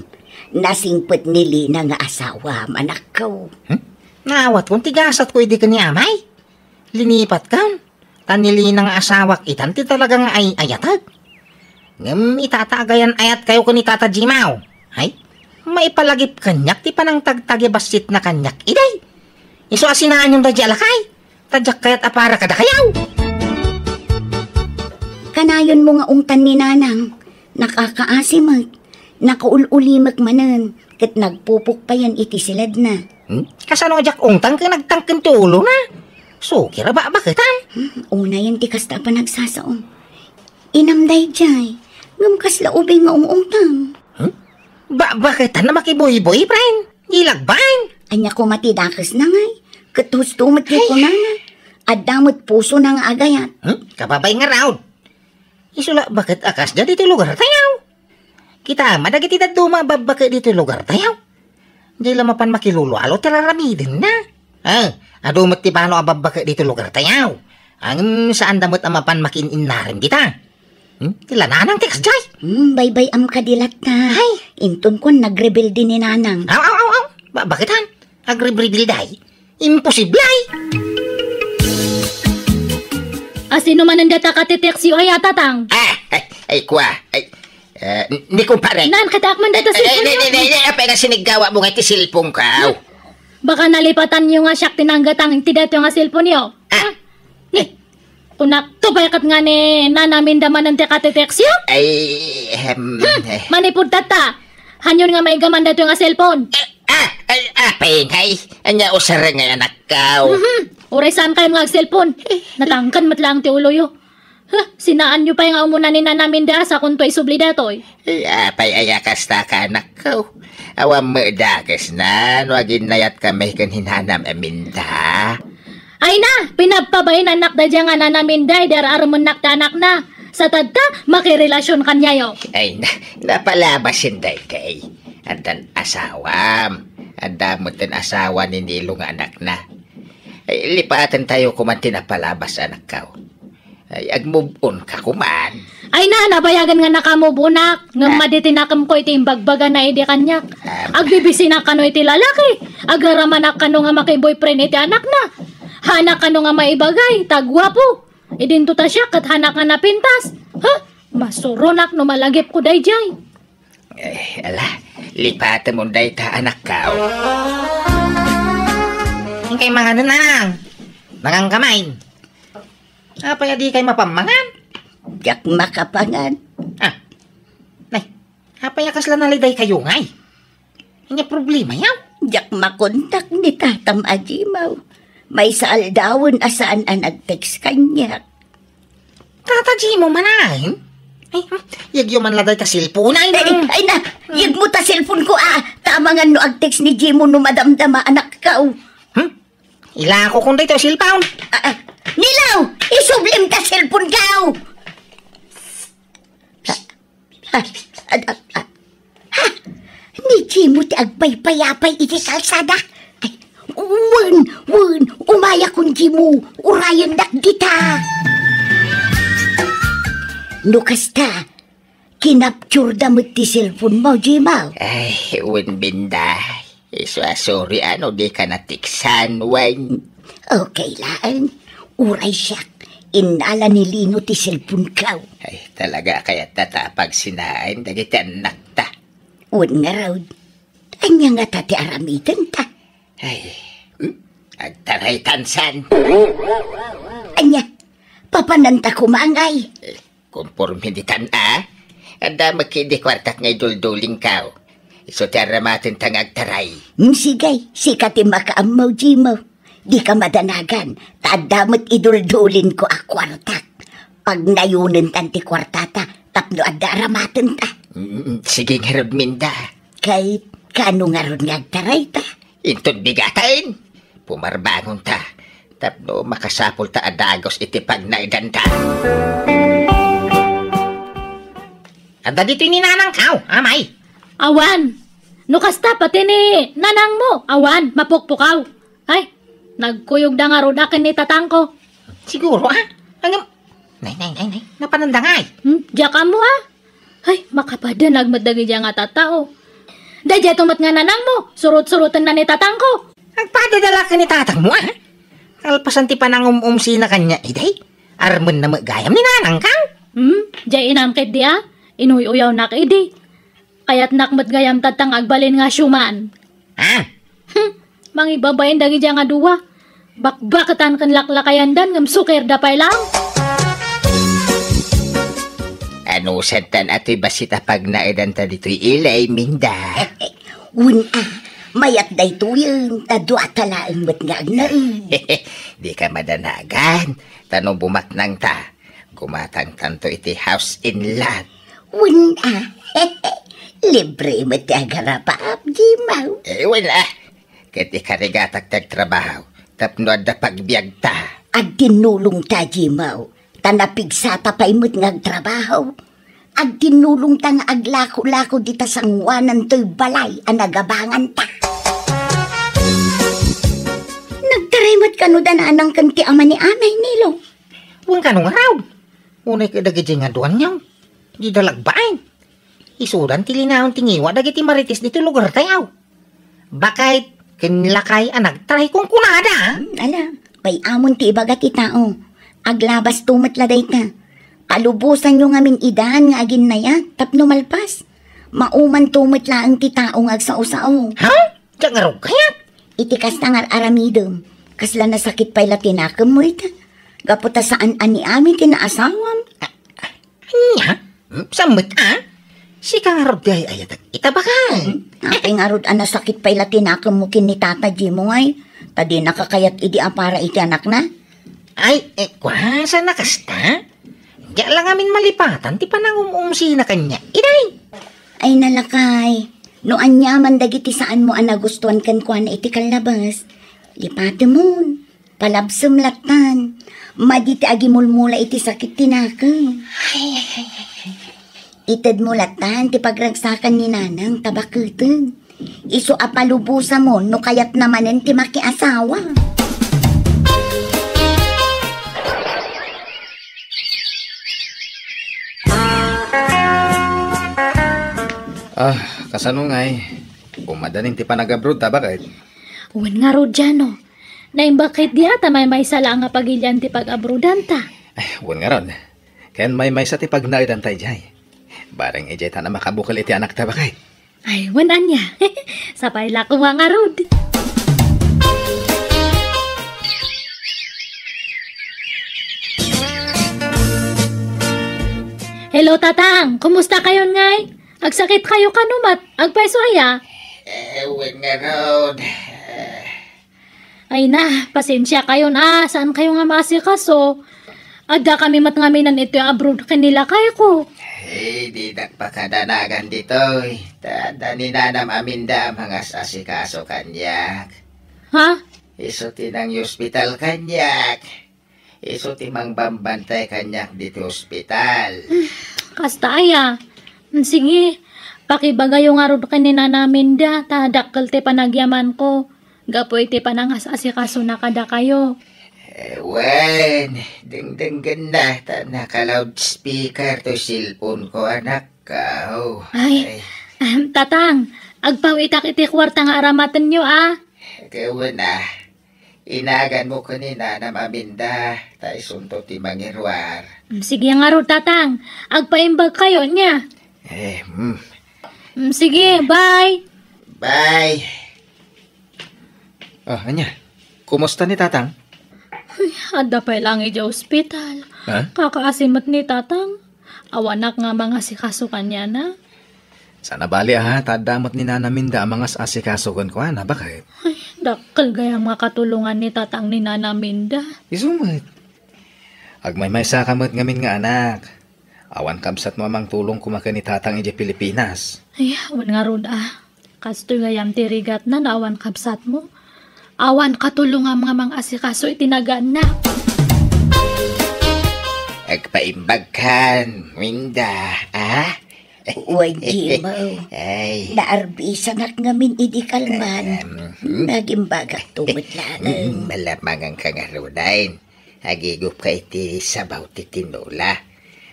Nasingpet ni Lina nga asawam, anakko. Hmm? Naawatkon ti gasatko idi ken ni Amay. Linipatkan. Ta ni Lina nga asawak itan ti talaga nga ay-ayatek. Ngem ita ta agayan-ayatkayo ken ni Tata Jimo, ay, maipalagip kaniak ti panangtagtagibassitna kaniak idi. Isu a sinaanyon daydi a lakay, ta diak kayat a para kadakayo. Kanayonmo nga ungtan ni Nanang, nakakaasi met. Nakaul-ulimek manen, ket nagpupukpayan iti siledna. Hmm? Kasano a diak ungtan ken nagtangken ti ulona? Sukir a babaketan. Hmm, unayen ti kasta a panagsasao. Inam daydiay, ngem kasla ubing nga ung-ungtam. Hmm? Babaketan a makibuybuy, friend. Di lagbaen. Ania koma ti dakesna ngay? Ket husto met ti Ay. kunana. Adda met pusona nga agayat. Hmm? Kababay ngarud. Isu la baket a kasdiay ditoy lugartayo. Kitam a dagiti dadduma a babbake ditoy lugartayo. Diay la mapan makilulualo ti raramidenna. Ah, adu met ti bano a babbake ditoy lugartayo. Ngem saanda met a mapan makiin-innarem dita. Hmm? Ti la Nanang ti kasdiay. Hmm, baybay-am kadi latta. Ay. Inton kuan nagrebelde ni Nanang. Aw, aw, aw, aw. Ba-, baketan? Agrebrebelde ay. Imposible ay! A sino manen data katiteksyo aya, Tatang? Ah, ay, ay, kua, ay, eh, ni kumpare. Nan, kataak man data Ay, ay, cellphone ay, niyo. ay, ay, apay nga siniggawatmo nga iti cellphone ko? Baka nalipatanyo nga siak ti nanggatang iti datoy nga cellphone niyo. Ah. Ha? Ni, kunak, to pay ket nga ni Nana Minda manen ti katiteksyo? Ay, ehem, Hmm, eh. manipud tatta. Hanyon nga maigaman datoy nga cellphone? Eh, ah, ay, apay ngay. Ania usareng ngay anakko? Mhm. Uray saan kayo nga ag-cellphone. Natangken met lang ti uloyo. Huh, sinaanyo pay nga umuna ni Nana Minda sa kunto isubli datoy. Eh, apay aya kasta ka, anakko? Awan met dakesna no aginnayat kami ken ni Nana Minda. Ay na, pinagpabainannak daydiay nga Nana Minda idi ar-aremennak ti anakna. Sa tatta, makirelasion kaniayo. Ay na, napalabasen daydiay. Addan asawam. Adda met ten asawa ni Nilo nga anakna. Ay, lipatentayo koman ti napalabas, anakko. Ay, ag-move on ka koman. Ay na, nabayagen nga naka-move on-ak, ngem Ah. madi ti nakemko iti imbagbagana idi kaniak. Ah. Agbibisinak kano iti lalaki, agraramanak kano nga maki-boyfriend iti anakna. Haanak kano nga maibagay, ta guapo. Idinto ta siak ket haanak nga napintas. Ha? Masuronak no malagipko daydiay. Eh, ala, Lipatemon dayta, anakkaw. Inkay manganen, nanang. Mangan ka main. Apay a dikay mapammangan? Diak makapangan. Ah. Nay, apay a kasla naliday kayo ngay? Anya problema yaw? Diak makontak ni tatam a Jimaw. Maysa aldawen a saan a nag-text kaniak. Tata Jimo manaen? Ay, hmm, yagyo man la dayta cellphone ay, ay, hmm. Ay na, yagmo ta cellphone ko, ah. Tamangan no ag-text ni Jimo no madamdama, anakkaw. Hmm? Ilako kon dayta cellphone. Ah, ah. Nilaw, isublim ta cellphone kaw. Ah, ah, ah, ah. Ha? Ni Jimo ti agpaypayapay iti kalsada? Ay, wen, wen, umayakon Jimo, urayendak dita. No kasta, kinapture da met ti cellphone mo, Jimo. Ay, wen, Binda. Isu a sorry a no dika nateksan, wen. Okay laeng. Uray siak, innala ni Lino ti cellphone ko. Ay, talaga kayat ta ta pagsinaen dagiti annakta. Wen ngarud, ania ngata ti aramidenta? Ay, hmm? Agtaraytan san. Ania? Papananta koma ngay? Eh, konforme ditan a. Adda met idi kuartak nga iduldulingkaw. Isu ti aramatenta nga agtaray. Hmm, sige, sika ti makaammo, Jimo. Dika madanagan, ta adda met iduldulinko a kuartak. Pagnayonentan ti kuartata tapno adda aramatenta. Mm, sige ngarud, Minda. Kay, kaano ngarud nga agtarayta? Inton bigaten, pumarbangonta tapno makasapulta a dagus iti pagnaedanta. Adda ditoy ni nanangkaw, amay? Awan. No kasta, pati ni nanangmo, awan, mapukpukaw. Ay, nagkuyogda ngarud a ken ni tatangko. Siguro, ah. Ngem, nay, nay, nay, nay, napananda ngay? Hmm, diak ammo, ah. Ay, makapadanag met dagidiay nga tattao. Daydiay to met nga nanangmo, surot-surotenna ni tatangko. Agpadada la ken ni tatangmo, ah. Kalpasan ti panangum-umsina kaniak idi, armenna met gayam ni nanangkaw. Hmm, diay inam ketdi, ah. Inuy-uyawnak idi. Kayatnak met gayam tatta nga agbalin nga siuman. Ah? Hmm, mangibabain dagidiay nga dua. Bakbaketan ken laklakayandan ngem sukerda pay laeng. Anusanta a ti bassit a pagnaedanta ditoy ili, Minda? Wen a, mayat daytoyen, ta duata laeng met nga agnaed. Dika madanagan, ta no bumaknangta, gumatangtanto iti house in lot. Wen a, libre met ti agarapaap, Jimaw. Eh, wen a, ket ikarigatak ti agtrabaho tapno adda pagbiagta. Agtinnulongta, Jimaw, ta napigsata pay met nga agtrabaho. Agtinnulongta nga aglako-lako dita sangoanan toy balay a nagabanganta. Nagtaray met kano da nanang ken ti ama ni Amay, Nilo? Wen kano ngarud? Unay ket dagidiay nga duanyo, dida lagbain. Isudan ti linaon ti ngiwa dagiti marites ditoy lugartayo. Bakay ken lakay a nagtaray kunkunada. Hmm, ala, bay-amon ti ibaga ti tao. Aglabasto met la dayta. Palubosanyo ngamin idan nga aginnayat tapno malpas. Maumanto met laeng ti tao nga agsao-sao. Ha? Diak ngarud kayat? Iti kasta nga ar-aramidem, kasla nasakit pay la ti nakemmo ita. Gapu ta saan a ni Ami ti naasawam. Ania? Hmm, saan met a? Sika ngarud ti ay-ayatek ita, bakay. Hmm, apay ngarud a nasakit pay la ti nakemmo ken ni Tata Jimong ay, ta dinaka kayat idi a para iti anakna? Ay, eh, kuasana kasta? Diak la ngamin malipatan ti panangum-umsina kaniak, iday. Ay, nalakay, no aniaman dagiti saanmo a nagustuan kenkuana iti kallabes, lipatemon. Palabsem lattan. Madi ti agimulmula iti sakit ti nakem. Ay, ay, ay, ay, ay. Itedmo lattan ti pagragsakan ni Nanang ta baketen. Isu a palubosamon no kayatna manen ti makiasawa. Ah, kasano ngay? Umadanin ti panag-abroad ta, baket? Wen ngarud, Jano. Naimbag ketdi a ta maymaysa laeng a pagilian ti pag-abroadanta. Ay, wen ngarud. Ken maymaysa ti pagnaedanta idiay. Bareng idiay ta a makabukel iti anakta, baket. Ay, wen ania. Sapay la koma ngarud. Hello, Tatang. Kumusta kayon ngay? Agsakit kayo kano met? Agpayso aya? Eh, wen ngarud. Ay na, pasensia kayon a, saan kayo nga maasikaso? Adda kami met ngamin iti abroad ken ni lakayko. Ay, didak pakadanagan ditoy. Ta adda ni Nanam Aminda a mangas-asikaso kaniak. Ha? Isu ti nang-ospital kaniak. Isu ti mangbambantay kaniak ditoy ospital. Kasta aya. Sige, pakibagayo ngarud ken ni Nanam Aminda, ta dakkel ti panagyamanko. Gapu iti panangas-asikasona kadakayo. Eh, wen, dengdenggenna ta naka-loudspeaker toy cellphone ko, anakko. Ay, ahem, Tatang, agpawitak iti kuarta nga aramatenyo, a. Ket wen, a, inaganmo ken ni Nanam Aminda, ta isunto ti mangiruar. Mm, sige ngarud, Tatang, agpaimbag kayo nia. Eh, mm. Mm, sige, bye. Bye. Ah, ania? Kumusta ni Tatang? Ay, adda pay lang idiay ospital. Ha? Kakaasi met ni Tatang. Awanak nga mangasikaso kaniana. Saan a bali a, ta adda met ni Nanam Aminda a mangas-asikaso kenkuana, baket? Ay, dakkel gayam nga katulongan ni Tatang ni Nanam Aminda. Isu met. Agmaymaysa ka met ngamin nga anak. Awan kabsatmo a mangtulong koma ken ni Tatang idiay Pilipinas. Ay, wen ngarud a. Kastoy gayam ti rigatna no awan kabsatmo. Awan katulongam nga mangasikaso iti nagaannak. Agpaimbagkan, Minda, a? Wen, Jimo. Ay. Naarbisanak ngamin idi kalman. Em, hmm? Nagimbagakto met laeng. Mm, malamangan ka ngaruden. Agigupka iti sabaw ti tinola.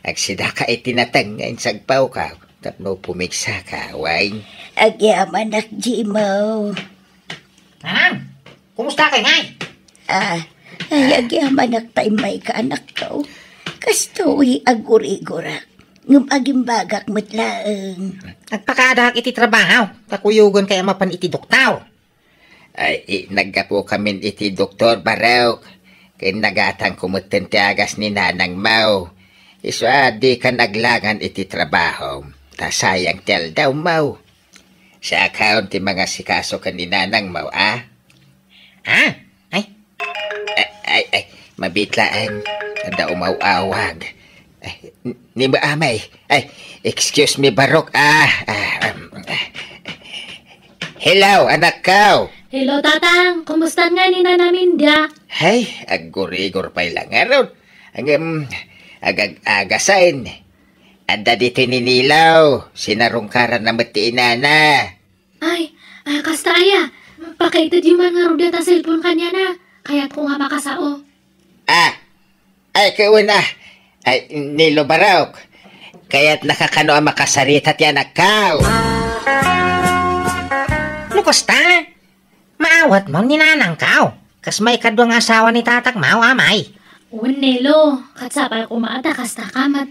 Agsidaka iti nateng nga insagpawka tapno pumigsaka, wen. Agyamanak, Jimo. Nanang, kumusta kay, Nay? Ah, ay, agyamanak ta immayka, anakko. Kastoy, agurigurak. Ngem agimbagak met laeng. Agpakadaak iti trabaho, ta kuyogen kay a mapan iti doktor. Ay, i-, naggapukamin iti doktor, Barok. Ken nagatangko metten ti agas ni nanangmo. Isu a dikan aglangan iti trabaho, ta sayang ti aldawmo. Siakon ti mangasikaso ken ni nanangmo, a? Ah? Ay? Ay, ay, ay, mabitlaan. Adda umaw-awag. Ay, n-, ni Amay. Ay, excuse me, Barok. Ah, ah, um, ah. Hello, anakko. Hello, Tatang. Kumusta nga ni Nanang Minda? Ay, agurigor pay lang ngarud. Ngem, agag-agasen. Adda ditoy ni Nilo. Sinarungkaran na met ti inana. Ay, ah, kasta aya. Pakaitedyo man ngarud dayta cellphone kaniana. Kayatko nga makasao. Ah, ay, kawan, ah. Ay, Nilo Barok. Kayatnaka kano a makasarita ti anakko? No kasta, maawatmo ni nanangko. Kas maikadua nga asawa ni tatangmo, Amay. Wen, Nilo, ket sapay koma ta kasta ka met.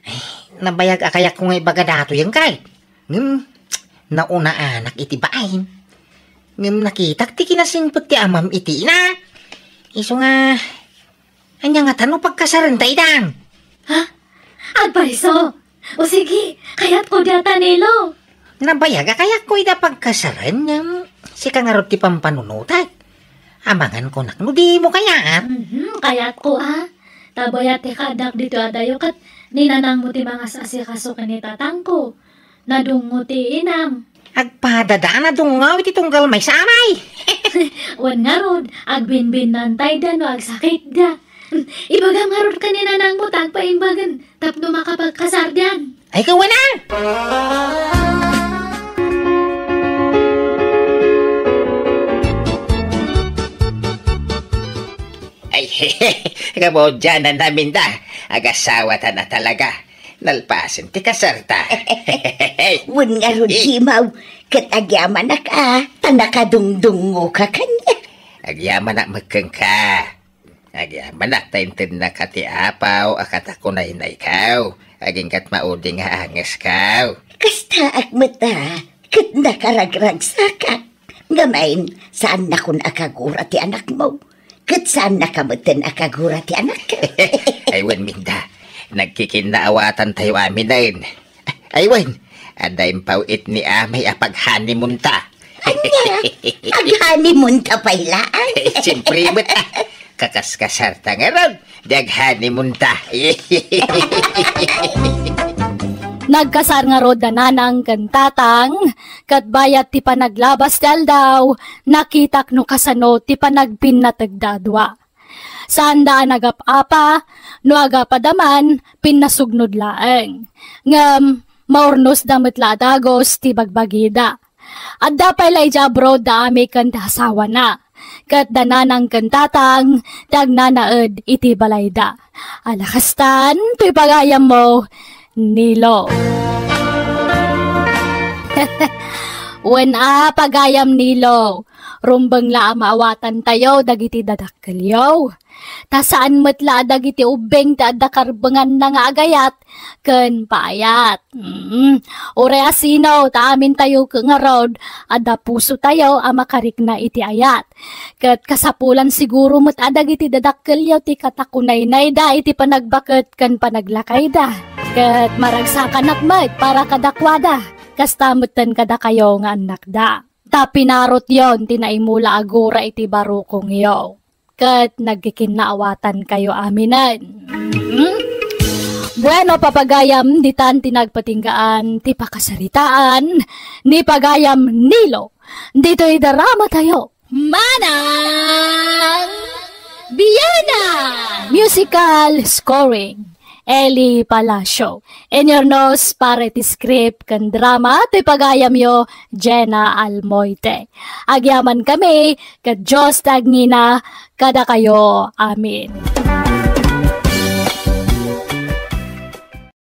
Ay, nabayag a kayatko nga ibaga datoyen kay. Ngem, naunaanak iti bain. Ngem nakitak ti kinasingpet ti amam iti ina. Isu nga, ania ngata no pagkasarenta idan? Ha? Agpayso? O sige, kayatko dayta, Nilo. Nabayag a kayatko ida pagkasaren, ngem sika ngarud ti pampanunotak. Amangan kunak no dimo kayat. Mhm, kayatko, a. Ta bayat ti kaaddak ditoy adayo ket ni nanangmo ti mangas-asikaso ken ni tatangko. Nadungngo ti inam. Agpadada a nadungngaw iti tunggal maysa, Amay. Wen ngarud, agbinbinnantayda no agsakitda. Ibagam ngarud ken ni nanangmo ta agpaimbagen tapno makapagkasardan. Ay, kawana! Ay, kamu dyan, Nanang Minda. Agasawata na talaga. Nalpasen ti kasarta. Wen ngarud, Jimaw, ket agyamanak a, ta nakadungdungngoka kaniak. Agyamanak met kenka. Agyamanak ta intednaka ti apaw a katakunaynayko. Agingga't maudi nga angesko. Kastaak met a, ket nakaragragsakak. Ngem, saannakon a kagura ti anakmo, ket saannaka metten a kagura ti anakko. Ay wen, Minda, nagkikinnaawatantayo aminen. Ay wen, adda impaw-it ni amay a pag-honeymoonta. Ania? Pag-honeymoonta pay laeng? Siyempre met, ah. Kakaskasarta ngarud, di ag-honeymoonta. Nagkasar ngarud da Nanang ken Tatang, ket bayat ti panaglabas ti aldaw, nakitak no kasano ti panagpinnategda a dua. Saanda a nagap-apa, no agapadaman, man, pinnasugnod laeng. Ngem, maurnosda met la a dagus ti bagbagida. Adda pay la idiay abroad da Ami ken ti asawana, ket da Nanang ken Tatang ti agnanaed iti balayda. Ala kastan, toy pagayammo, Nilo. Wen a, pagayam Nilo, rumbeng la a maawatantayo dagiti dadakkelyo. Ta saan met la a dagiti ubbing ti adda karbenganna nga agayat ken paayat. Mm. Uray a sino, ta amintayo ngarud, adda pusotayo a makarikna iti ayat. Ket kasapulan siguro met a dagiti dadakkelyo ti katakunaynayda iti panagbaket ken panaglakayda. Ket maragsakanak met para kadakuada, kasta metten kadakayo nga annakda. Ta pinarutyon ti naimula a gura iti barukongyo. Ket nagkikinnaawatankayo aminen. Mm? Bueno, papagayam, ditan ti nagpatinggaan ti pakasaritaan ni pagayam Nilo. Ditoy dramatayo. Manang Biana! Musical scoring, Eli Palacio. Inyurnos para iti script ken drama ti pagayamyo, Jenna Almoite. Agyamankami, ket Dios ti agngina kadakayo. Amen.